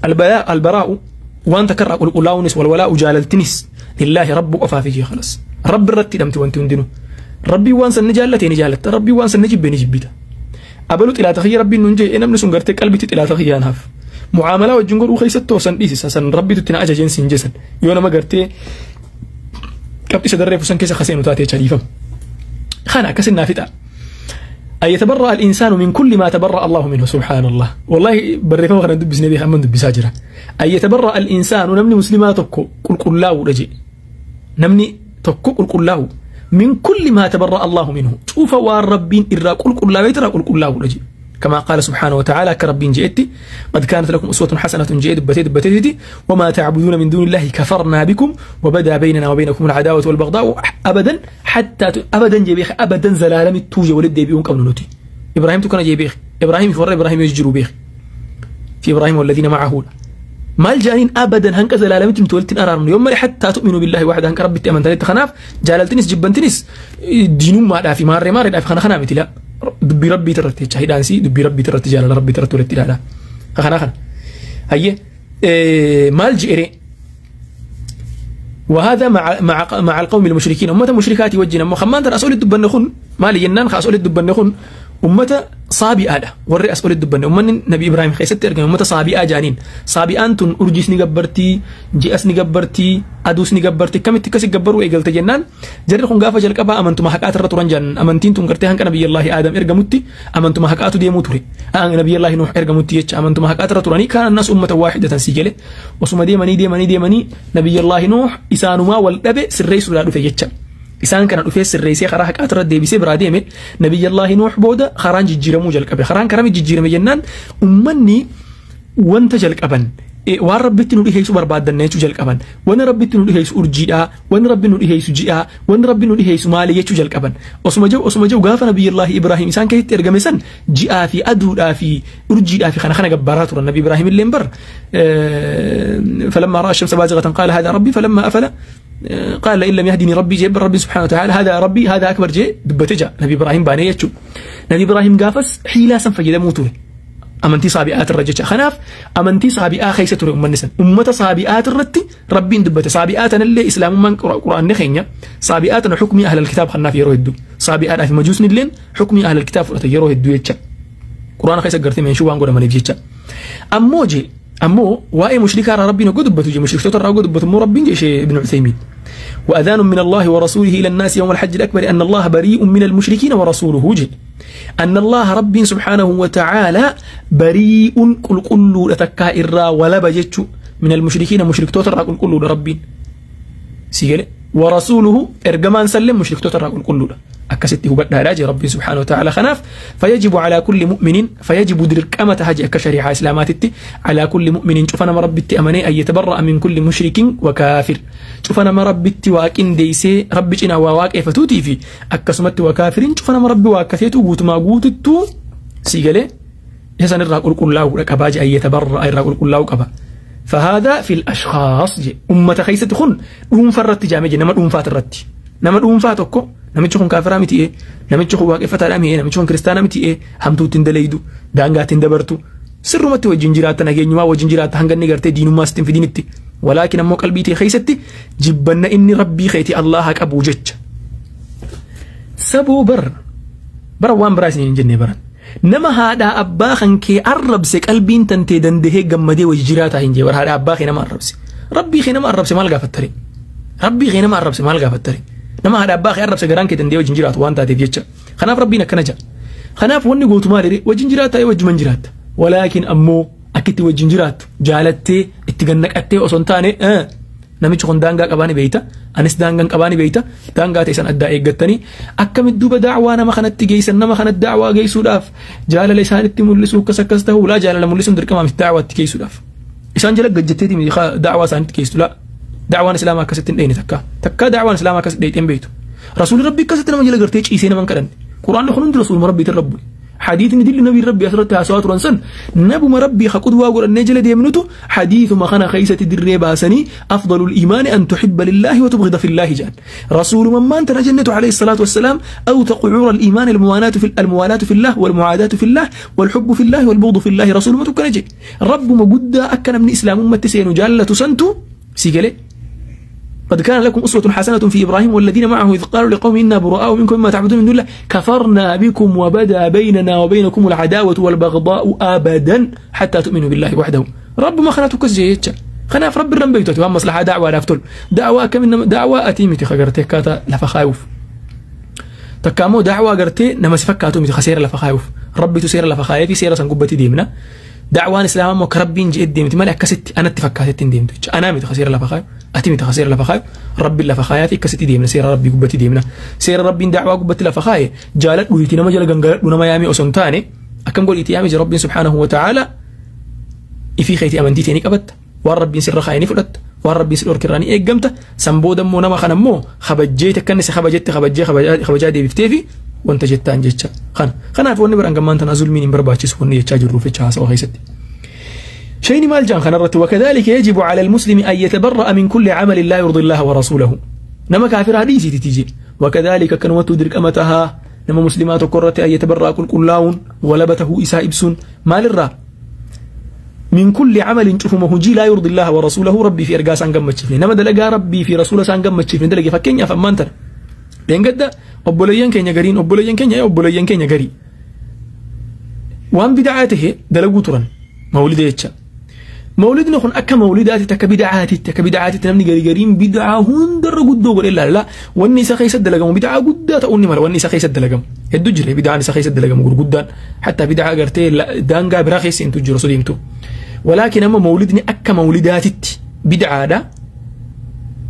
البراء وانت كرر قلاونس والولاء جاللتنس لله رب أفافيه خلاص رب الرتي دمت وانت وندنو ربي وانس النجالتين جالت ربي وانس النجيب نجيبته أبلوت إلى تخير ربي ننجي إن أمنس قرتك قلبي إلى تخير هاف معاملة وجنقول وخيست وسن إيسس سن ربي تتنا أجا جنس جسن يونا ما قرتي كبتي سدري فسن كيس خسين وتاتي شريفة خانا كسن نافتة أن يتبرأ الإنسان من كل ما تبرأ الله منه سبحان الله والله بريفهم خلينا ندبس نبي خمن دبس هاجرة أن يتبرأ الإنسان نمني مسلمات تكو قل قل له رجي نمني تكو قل قل له من كل ما تبرأ الله منه شوف والربين إرى قل قل له يترى قل قل له رجي كما قال سبحانه وتعالى كربين جئتي قد كانت لكم أسوة حسنة جئت بتيت بتيتي وما تعبدون من دون الله كفرنا بكم وبدا بيننا وبينكم العداوة والبغضاء أبدا حتى أبدا جبيخ أبدا زلالم توجه ولد بيون قبل نوتي إبراهيم تكون جبيخ إبراهيم فر إبراهيم يجروا بيخ في إبراهيم والذين معه ما الجانين أبدا هنك زلالم تمتولتين أرارم يوم حتى تؤمنوا بالله وحده هنك ربي تأمن تلت خناف جاللتنس جبنتنس دينو ما دافي ما رمار دافي خنا خنا متلا دبي ربي ترتي شهيدانسي دبي ربي ترتي جلال ربي ترتي ولتي لا خنا خنا هي مال جئري وهذا مع مع مع القوم المشركين أمة مشركات وجهنا أما خمان ترى أسئلة دبنخون مالي ينان خا أسئلة دبنخون أمة صابئة وري أسئلة دبن أمة نبي إبراهيم خيست ترجم أمة صابئة جانين صابئة أرجس نجبرتي جئس نجبرتي أدوس نجبرتي كم تكسي جبروا إجلت جنان جري خون قافة جلك أبا أمنتم حكات الرتوران جن أمنتين تنكرتي هنك نبي الله آدم إرجمتي أمنتم حكات ديموتوري نبي الله نوح إرجمتي أمنتم حكات الرتوراني كان الناس أمة واحدة سجلة وسما ديمني ديمني ديمني نبي الله نوح إسانما والأب سريس ولا رفيجتش إسان كان رفيس الرئيسي خرا حكات رد بيسي براديمه نبي الله نوح بودا خران جيرمو جلك أبي خران كرامي جيرمو جنان أمني وانت جلك أبن waan rabbitti nu dhiheessu barbaaddanne jechuu jalqaban wanni rabbitti nu dhiheessu urjiidha wanni rabbi nu dhiheessu ji'a wanni rabbi nu dhiheessu maali jechuu jalqaban osuma jiru gaafa nabiyullaahi Ibraahim isaan keessatti ergame san ji'aa fi aduudhaa fi urjiidhaa fi kana kana gabbaraa turan nabi Ibraahim illeen bar فلما رأى الشمس بازغة قال هذا ربي فلما أفل قال إن لم يهدني ربي جيب ربي سبحانه وتعالى هذا ربي هذا أكبر جي دبتجا نبي إبراهيم باني يجو نبي إبراهيم قافس حيلا سنفجد موتوه أمنتي صابئات الرجل خناف أمنتي صابئة خيسة ترى أم النسن أمة صابئات الرتي ربين دبت صابئات اللي إسلام من قرآن نخينيا صابئات حكمي أهل الكتاب خناف يروه الدو صابئات في مجوس ندلين حكمي أهل الكتاب يروه الدو يتشا قرآن خيسة قرتي من شو وانقول من يجيتشا أمو جي أمو وأي مشركة ربنا قد دبتو جي مشرك ترى قد دبتو مو ربين جي ابن عثيمين وأذان من الله ورسوله إلى الناس يوم الحج الأكبر أن الله بريء من المشركين ورسوله جي أن الله رب سبحانه وتعالى بريء كل كل لتكا إرا ولا بجتش من المشركين مشرك توتر كل كل رب سيجل ورسوله إرجمان سلم مشرك تترى كل أكست هو بدأ راجي ربي سبحانه وتعالى خناف فيجب على كل مؤمن فيجب درك أمة هجي كشريعة إسلامات على كل مؤمن شوف أنا ما ربي أمني أن يتبرأ من كل مشرك وكافر شوف أنا ما ربي واكن ديسي ربي إنا وواك فتوتي في أكسمت وكافر شوف أنا ما ربي واكثيتو قوت ما قوتتو سيقلي يسان الرأ كل الله لك أباجي أن يتبرأ الرأ كل الله كبا فهذا في الأشخاص جي أمة خيسة خن أم فرت جامجي نما أم فات الرتي نما أم فاتكو namichi kun kaafiraa miti namichi kun waaqeffataadha miti namichi kun kiristaana miti hamtuutti hin dalaydu daangaatti hin dabartu sirrumatti wajjin jiraatta nageenyumaa wajjin jiraatta hanga inni gartee diinummaa sitti hin fidinitti walaakin ammoo qalbii tee keessatti jibbanna inni rabbii keetii Allaha qabu jecha saboo bar bara waan biraa isin hin jenne baran nama haadhaa abbaa kan kee arrabse qalbiin tantee dandahee gammadee wajji jiraataa hin jee bara haadhaa abbaa kee nama arrabse rabbii kee nama arrabse maal gaafattare rabbii kee nama arrabse maal gaafattare nama haadha abbaa kee arrabse garaan kee danda'ee wajjin jiraatu waan taateef jecha kanaaf rabbiin akkana jedha kanaaf wanni gootu maal jedhee wajjin jiraatta wajjuman jiraatta walaakin ammoo akkitti wajjin jiraattu jaalattee itti gannaqattee osoo hin taane namichi kun daangaa qabaani beeyta anis daangaan qabaani beeyta daangaa ta'e san addaa eeggattanii akkamitti duuba daawaa nama kanatti geessan nama kanatti daawaa geessuudhaaf jaalala isaanitti mul'isuu akkas akkas ta'uu laa jaalala mul'isuun dirqama miti daawaatti geessuudhaaf isaan jala gajjatteeti daawaa isaanitti geessu laa دعوان إسلام كستين دين تكا تكا دعوان إسلام كست دين بيتو رسول ربي كستين ما جل قرتي عيسى من كرن قرآن لخنون رسول ربي تربي حديث ندل النبي ربي أسرت عسوات رنسن نبو ما ربي خقد واقول النجل دي منتو حديث ما خنا خيسة الدري باسني أفضل الإيمان أن تحب لله وتبغض في الله جان رسول من ما أنت جنته عليه الصلاة والسلام أو تقعور الإيمان الموالاة في الله والمعاداة في الله والحب في الله والبغض في الله رسول ما تكنجي رب ما قد أكن من إسلام أمة سين جالة سنتو سيقلي قد كان لكم أسوة حسنة في إبراهيم والذين معه إذ قالوا لقوم إنا براء منكم مما تعبدون من دون الله كفرنا بكم وبدا بيننا وبينكم العداوة والبغضاء أبدا حتى تؤمنوا بالله وحده رب ما خناتك كسجيتش خناف رب الرنبيتو تمام مصلحة دعوة لافتول دعوة كم دعوة أتيمتي خجرتي كاتا لفخايف تكامو دعوة قرتي نما سفكاتو متي خسير لفخايف ربي تسير لفخايفي سير سنقبتي ديمنا دعوان إسلام وكربين جئت ديمتي مالك كست أنا اتفكاتي ديمتي أنا متي خسير لفخايف أتي متى خسير لفخاي ربي لفخاياتي كستي ديمنا سير ربي قبتي ديمنا سير ربي دعوة قبتي لفخاي جالت ويتي نما جال غنغلت ونما يامي أسنتاني أكم قول إتيامي ربي سبحانه وتعالى إفي خيتي أمنتي تاني كبت والربي سر خايني فلت والربي سر كراني إيه سنبو دمو نما خنمو خبجيت كنس خبجت خبجي خبجادي بفتيفي وانت جتان جتشا خنا خنا في ونبر أنجمان تنازل مين برباتشس وني يتشاجر روفيتش هاسو هيستي شيء مال جان خنرت وكذلك يجب على المسلم أن يتبرأ من كل عمل لا يرضي الله ورسوله نما كافر حديثي تتيجي وكذلك كان تدرك أمتها نما مسلمات كرة أن يتبرأ كل كلاون ولبته إساء إبسون مال الرا من كل عمل تفهمه جي لا يرضي الله ورسوله ربي في إرقاس عن قمة شفني نما دلقا ربي في رسوله عن قمة شفني دلقا فكين يا فمانتر لين قد أبوليين كين يقرين أبوليين كين يا أبوليين كين يقري وان بدعاته دلقوا ترا مولد يتشا مولدنا خن أكا مولدات تكبدعات تكبدعات تنمني قريقرين بدعة هندر قدو قول إلا لا والنساء خيسة دلقم بدعة قدة تقولني مرة والنساء خيسة دلقم الدجري بدعة نساء خيسة دلقم قدان حتى بدعة قرتي دانقا براخيس انتو جرسو ديمتو ولكن أما مولدني أكا مولدات بدعة دا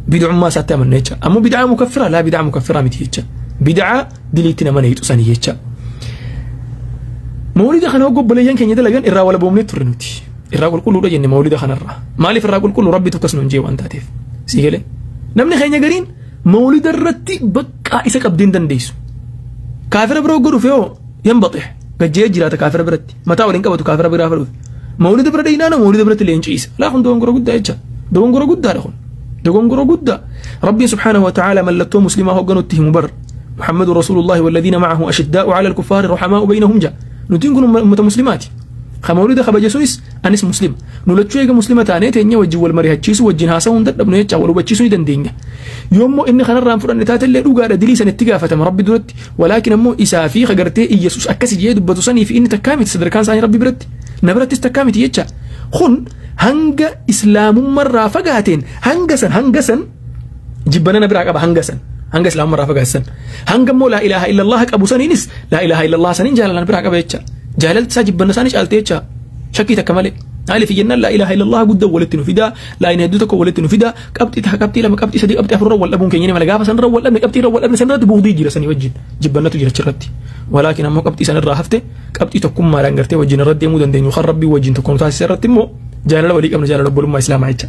بدعة ما ساتامن نيتشا أما بدعة مكفرة لا بدعة مكفرة متيتشا بدعة دليتنا من يتوسانيتشا مولد خنا قبل ينكن يدلقن إرا ولا بومني ترنوتي الرجل كله رجل مولد خنرة مالي في الرجل كله ربي تكسن جي وانت هتف سيجلي نمني خينيا قرين مولد الرتي بقى إسك أبدين دنديس كافر برو قرو فيه ينبطح قد جي جرات كافر برتي ما تاولين كبتو كافر برا مولد بردينا مولد برت اللي ينجيس لا خن دون قرو قد إيش دون قرو قد لخن دون قرو قد ربي سبحانه وتعالى ملتو مسلمه هو اتهم بر محمد رسول الله والذين معه أشداء على الكفار رحماء بينهم جاء نتين كن أمة مسلمات خمولد خبجسونس أنس مسلم نولدشو إيجا مسلمة تانية تانية وجه والمريها تشيسو وجه هاسا وندر ابن يتشا ولو بتشيسو يدندينيا يومو إن خنا رام فرن تات اللي روجا دليل سنة تجا فتم ربي درت ولكن أمو إسافي خجرتي يسوس أكسي جيد بتوصني في إن تكامت صدر كان ساني ربي برت نبرت استكامت يتشا خن هنجا إسلام مرة فجأتين هنجسن هنجسن جبنا نبرع أبا هنجسن هنجس إسلام مرة فجأتن هنجمو لا إله إلا الله أبو سنينس لا إله إلا الله سنين جهل نبرع أبا يتشا جهلت ساجب بنسانيش قالتيتشا شكيتك كمالي Maaliif jennaan laa ilaaha illallah guddaa walitti nu fida, laa ilaha hedduu tokko walitti nu fida, qabxii takka qabxii lama qabxii sadii qabxii afurra wal dhabuun keenya ni mala gaafa sanarra wal dhabne qabxii irra wal dhabne sanarratti buugdii jira sanii wajjin jibbannatu jira achirratti. Walaakin ammoo qabxii sanarraa hafte qabxii tokkummaadhaan gartee wajjin irra deemuu dandeenyu kan rabbii wajjin tokko nu taasise irratti immoo jaalala walii qabna jaalala obbolummaa islaamaa jecha.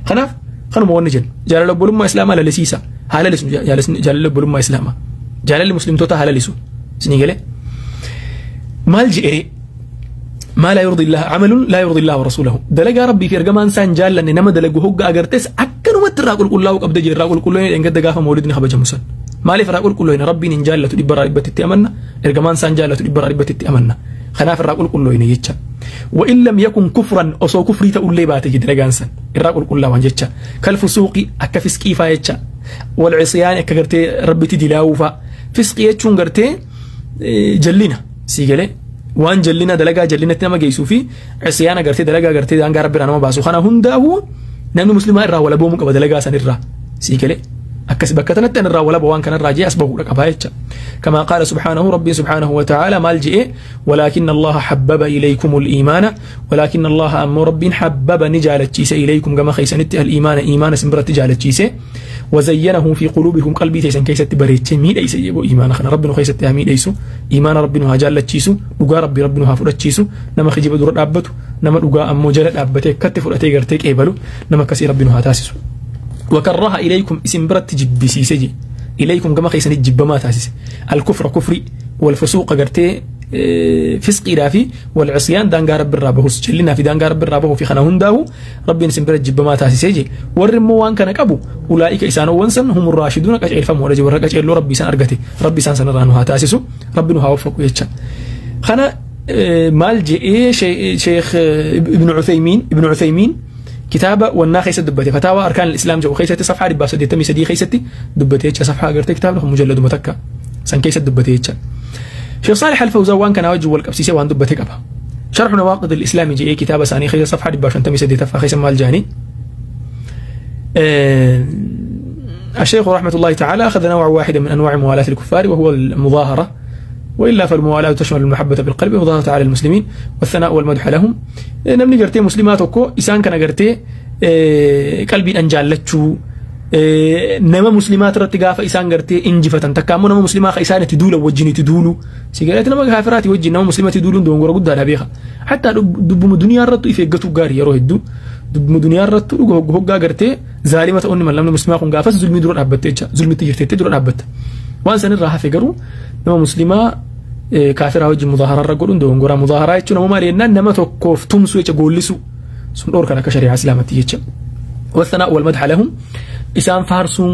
Kanaaf kanuma wanni jennu jaalala obbolummaa islaamaa lalisiisa haa lalisnu jaalala obbolummaa islaamaa jaalalli muslimtoota haa lalisu isinii galee maal je'ee ما لا يرضي الله عمل لا يرضي الله ورسوله دلقا ربي في ارجمان سان جالن نما دلقو هوغا اغرتس اكنو مترا قل قل الله قبد جرا قل قل ان قد غافا مولدني خبج مسن مالي فرا قل قل ان ربي ان جالته دبرا دبتي امنا ارجمان سان جالته دبرا دبتي امنا خناف را قل قل ان يچا وان لم يكن كفرا اسو كفري تولي بات جدرغان سن را قل قل وان جچا كالفسوق اكفسقي فا يچا والعصيان اكغرتي ربي تدلاوفا فسقي يچون غرتي جلينا سيغله وان جلنا دلقا جلنا تنما جيسو في عصيانا قرتي دلقا قرتي دان قرب رانا ما باسو خانا هنداهو نمن مسلم الرا ولا بومك بدلقا سن الرا سيكلي أكس بكتنا تن الرا ولا بوان كان الرا جي أسبه لك أبايتش كما قال سبحانه ربي سبحانه وتعالى مالجئ ولكن الله حبب إليكم الإيمان ولكن الله أم ربي حبب نجالت إليكم كما خيسنت الإيمان إيمان سمبرت جالت وزينه في قلوبكم قلبي تيسن كيست بريتش ميد ايس يبو ايمان خنا ربنا خيست ميد ايسو ايمان ربنا هاجالت تشيسو دغا ربي ربنا هافرت تشيسو نما خجيب دور دابتو نما دغا امو جل دابته كت فرته غرتي قيبلو نما كسي ربنا هاتاسسو وكره اليكم اسم برت جبسيسجي اليكم كما خيسن جبما تاسس الكفر كفري والفسوق غرتي فسق رافي والعصيان دان غرب الرابه جلنا في دان غرب الرابه في خنا هنداو ربي نسمبر جبما تاسيسيجي ورمو وان كان قبو اولئك اسانو ونسن هم الراشدون قجيل فم ورجي ور قجيل ربي سان ارغتي ربي سان سنرانو هاتاسيسو ربي نو هاوفقو يچا خنا مال جي شيخ ابن عثيمين كتابه والناخيسه دبتي فتاوى اركان الاسلام جو خيستي صفحه 483 خيستي دبتي صفحه غرتي كتاب مجلد متكا سان كيسه دبتي شيخ صالح الفوزان وان كان وجه والقبسيسه وان دبتي قبا شرح نواقض الاسلام جي كتابه ثاني خيسه صفحه 458 خيسه مال جاني الشيخ رحمه الله تعالى اخذ نوع واحد من انواع موالاه الكفار وهو المظاهره والا فالموالاه تشمل المحبه بالقلب والمظاهره على المسلمين والثناء والمدح لهم نمني غرتي مسلمات كو اسان كان غرتي قلبي انجالچو نما مسلمات رت غافا إسان غرتي إنجفتن تكامو نما مسلمات إسان تدول وجهني تدولو سيغرت نما كافرات وجه نما مسلمات تدولون دون غورا غدا بيخا حتى دبم دنيا رت يفغتو غاري يرو هدو دبم دنيا رت هوغا غرتي ظالمه اون من لم مسلمات كون غافا ظلمي درو دابت ظلمي تجرتي درو دابت وان سن راها فغرو نما مسلمة كافرة وجه مظاهرة رغودون دون غورا مظاهرة يچو نما مالينا نما توكوف تمسو يچ غولسو سن دور كان كشريعه اسلامتي يچ والثناء والمدح لهم إسان فارسون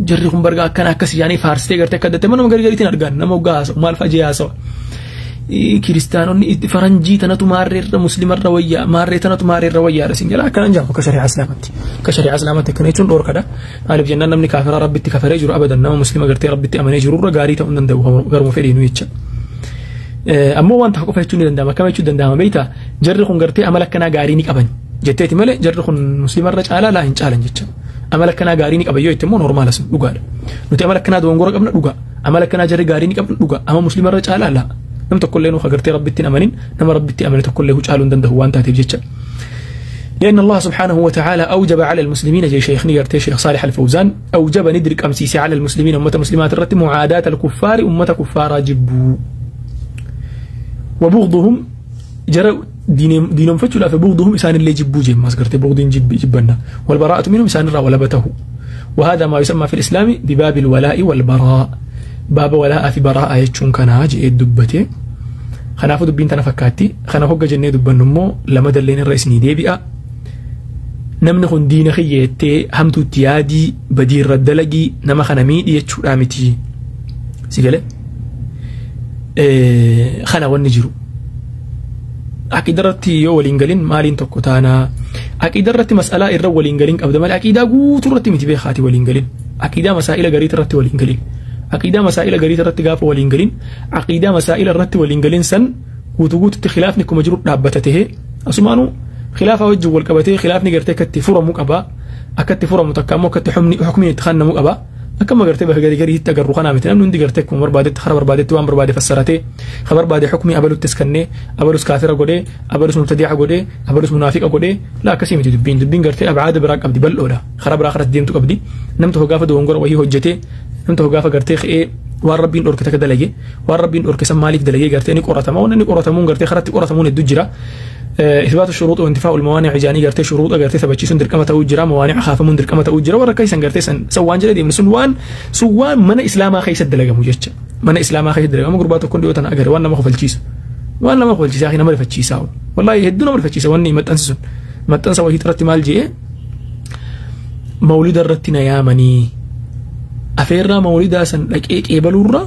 جريهم برجع كان أكس يعني فارس تيجر تكدت منهم غريغريتين أرجان نمو غاس ومال فجياسو كريستانون فرنجي تنتو مارر مسلم الروية مارر تنتو مارر الروية رسين جلا كان جاكو كشريعة سلامتي كشريعة سلامتي كان يجون دور كذا عارف جنان نمني كافر ربي تكفر يجر أبدا نما مسلم غرتي ربي تأمن يجر غاري تأمن دو غير مفيدين ويتش أمو وان تحكوا فيتوني دندما كما يجون دندما بيتا جرخون غرتي أملك كنا غاريني كأبن جتيت ملء جرخون مسلم الرجال لا إن جتش أملك كنا غاريني كأبن يتمون نورمال اسم دوغال نتي أملك كنا دون غورك أبن دوغا أملك كنا جري غاريني كأبن دوغا أما مسلم الرجال لا نم تقول له خغرتي ربي أمنين نم ربي أمنين تقول له جعلون دنده وانت تبجتش لأن الله سبحانه وتعالى أوجب على المسلمين جي شيخ نيرتي شيخ صالح الفوزان أوجب ندرك أمسيسي على المسلمين أمة مسلمات الرت معاداة الكفار أمة كفار جبوا وبغضهم جرى دينهم فتشوا فبغضهم إسان اللي جبوا جيم ما سكرتي بغضين جب جبنا والبراءة منهم إسان الرا ولبته وهذا ما يسمى في الإسلام بباب الولاء والبراء باب ولاء في براءة يجون كناج الدبتي خنافو دبين تنفكاتي خنافو جنة دبن نمو لما دلين الرئيس نيدي بيئة نمنخون دين خيتي همتو تيادي بدير ردلقي نما خنميد يجو رامتي سيقالي خنا ونجرو أكيد يو ولينجلين مالين توكوتانا أكيد رتي مسألة الرو ولينجلين أبدا مال أكيد قوت رتي متبي خاتي ولينجلين أكيد مسائل قريت رتي ولينجلين عقيدة مسائل قريت رت قاف والإنجلين عقيدة مسائل رت والإنجلين سن وتقول خلاف نكو مجرور دابته أسمانو خلاف وجه والكبته خلاف نقرتك التفور مكبا أكت فور متكامو كت حمني حكمي تخن مكبا Akkama gartee bakka garii gariitti agarru kanaa miti namni hundi gartee akkuma barbaadetti kara barbaadetti waan barbaade fassaratee ka barbaade xukmii abaluttis kennee abalus kaafira godhee abalus mubtadi'a godhee abalus munaafiqa godhee la akkasii miti dubbiin dubbiin gartee abcaada biraa qabdi bal'oodha kara biraa karatti deemtu qabdi nam tokko gaafa dogongora wayii hojjetee nam tokko gaafa gartee ka'ee waan rabbiin dhorke takka dalage waan rabbiin dhorke san maaliif dalagee gartee ni qoratama waan inni qoratamuun gartee karatti qoratamuun hedduu jira. إثبات الشروط وانتفاء الموانع جاني قرتي شروط قرتي ثبتشيسون درقمة أوجرا موانع خافمون درقمة أوجرا ورا كيسن قرتي سوان جلدي من سنوان سوان من إسلاما خيس الدلقة مجتش من إسلاما خيس الدلقة ما قربات كل يوتنا أجر وانا ما خفلتشيس وانا ما خفلتشيس أخي نمر فتشيساو والله يهدونا مر فتشيسا واني ما تنسون ما تنسى وهي ترتي مال جي مولد الرتنا يا مني أفيرنا مولد سن لك إيه إيه بلورا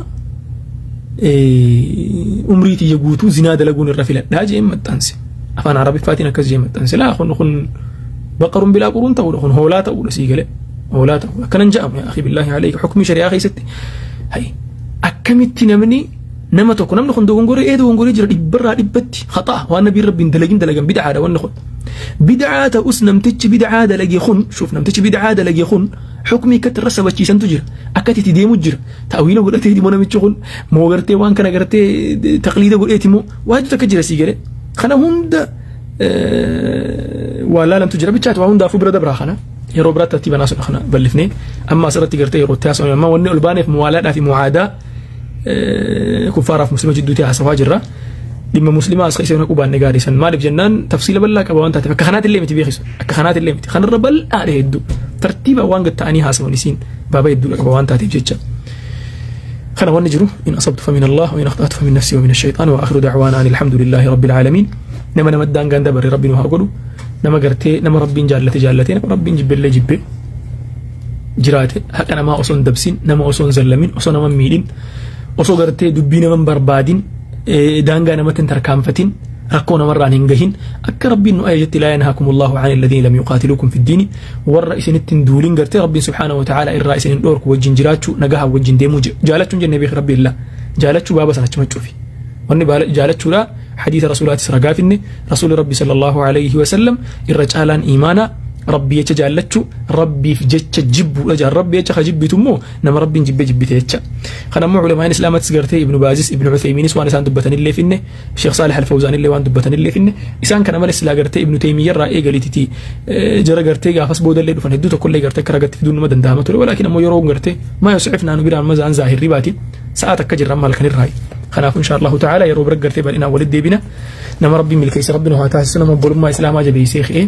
إيه أمريتي يجوتو زنا دلقون الرفلة لا جي ما تنسي afaan arabiffaatiin akkas jee maxxanse laa kun kun baqarun bilaa quruun ta'uudha kun hoolaa ta'uudha sii galee hoolaa ta'uudha akkanan ja'amu yaa akhi billaahi alayka xukmii shari'aa keessatti hay akkamitti namni nama tokko namni kun dogongoree ee dogongoree jira dhibbarraa dhibbatti khaxaa waan nabiin rabbiin dalagin dalagan bid'aadha wanni kun bid'aa ta'us namtichi bid'aa dalage kun shuuf namtichi bid'aa dalage kun xukmii akkatti irra sabachiisantu jira akkatti itti deemu jira ta'wiila godhateeti moo namichi kun moo gartee waan kana gartee taqliida godheeti moo waantu takka jira sii galee kana hunda waa laalamtu jira bichaati waa hundaafuu bira dabraa kana yeroo biraatti tartiiba naasudha kana bal'ifnee amma asirratti gartee yeroo itti haasawame amma wanni ol baaneef muwaalaadhaa fi mucaadaa kuffaaraaf muslima jidduutti haasawaa jirra dhimma muslimaa as keessa naquu baanne gaarii san maaliif jennaan tafsiila bal'aa qaba waan taateef akka kanaatti illee miti beekisu akka kanaatti illee miti kanarra bal'aadha hedduu tartiiba waan gatta'anii haasawan isiin baaba hedduu qaba waan taateef jecha. خنا ونجرو إن أصبت فمن الله وإن أخطأت فمن نفسي ومن الشيطان وآخر دعوانا أن الحمد لله رب العالمين. نما نمدان كان دبر ربي وهاقولو نما قرتي نما ربي جالتي جالتي نما ربي جب اللي جب جراتي حق أنا ما أصون دبسين نما أصون زلمين أصون نما ميلين أصو قرتي دبين من بربادين دانغا نما تنتركام فتين ركونا مرة ننجهين أك ربي إنه آية لا ينهاكم الله عن الذين لم يقاتلوكم في الدين والرئيس التندولين قرتي ربي سبحانه وتعالى الرئيس الدورك وجن جراتشو نجاها وجن ديمو جالتشو جنبي ربي الله جالتشو بابا سنة تشوفي واني جالتشو لا حديث رسول الله سرقافني رسول ربي صلى الله عليه وسلم الرجالان إيمانا ربي يتجالتشو ربي في جتش جب أجل ربي يتخجب تمو نما ربي جب جب تيتش خنا مو علماء الإسلام تسقرتي ابن بازيس ابن عثيمين وأنا سان دبتن اللي فينه الشيخ صالح الفوزان اللي وان دبتن اللي فينه إسان كان مال إسلا قرتي ابن تيمية رأي قالتي تي جرى قرتي قافص بود اللي دفن هدوته كل قرتي كرقت في دون ما دندامته ولكن أمو يرون قرتي ما يسعفنا أنه بيران مزان زاهر رباتي ساعتك كجر رمال كان الرأي خناف إن شاء الله تعالى يرو برقرتي بل إنا ولد بنا نما ربي ملكيس ربنا هاتاس نما بولما إسلام جبي سيخ إيه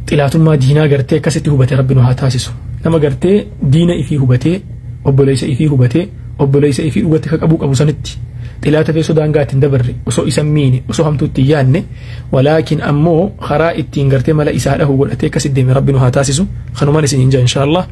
xilaatummaa diinaa gartee akkasitti hubate rabbi nu haa taasisu nama gartee diina ifii hubatee obboleessa ifii hubatee obboleessa ifii dhugatti ka qabuu qabu sanitti xilaata feesoo daangaa ittiin dabarre osoo isa miine osoo hamtuu ittiin yaadne walaakin ammoo karaa ittiin gartee mala isaa dhahu godhatee akkasitti deeme rabbi nu haa taasisu kanumaan isin hin jaa insha Allah.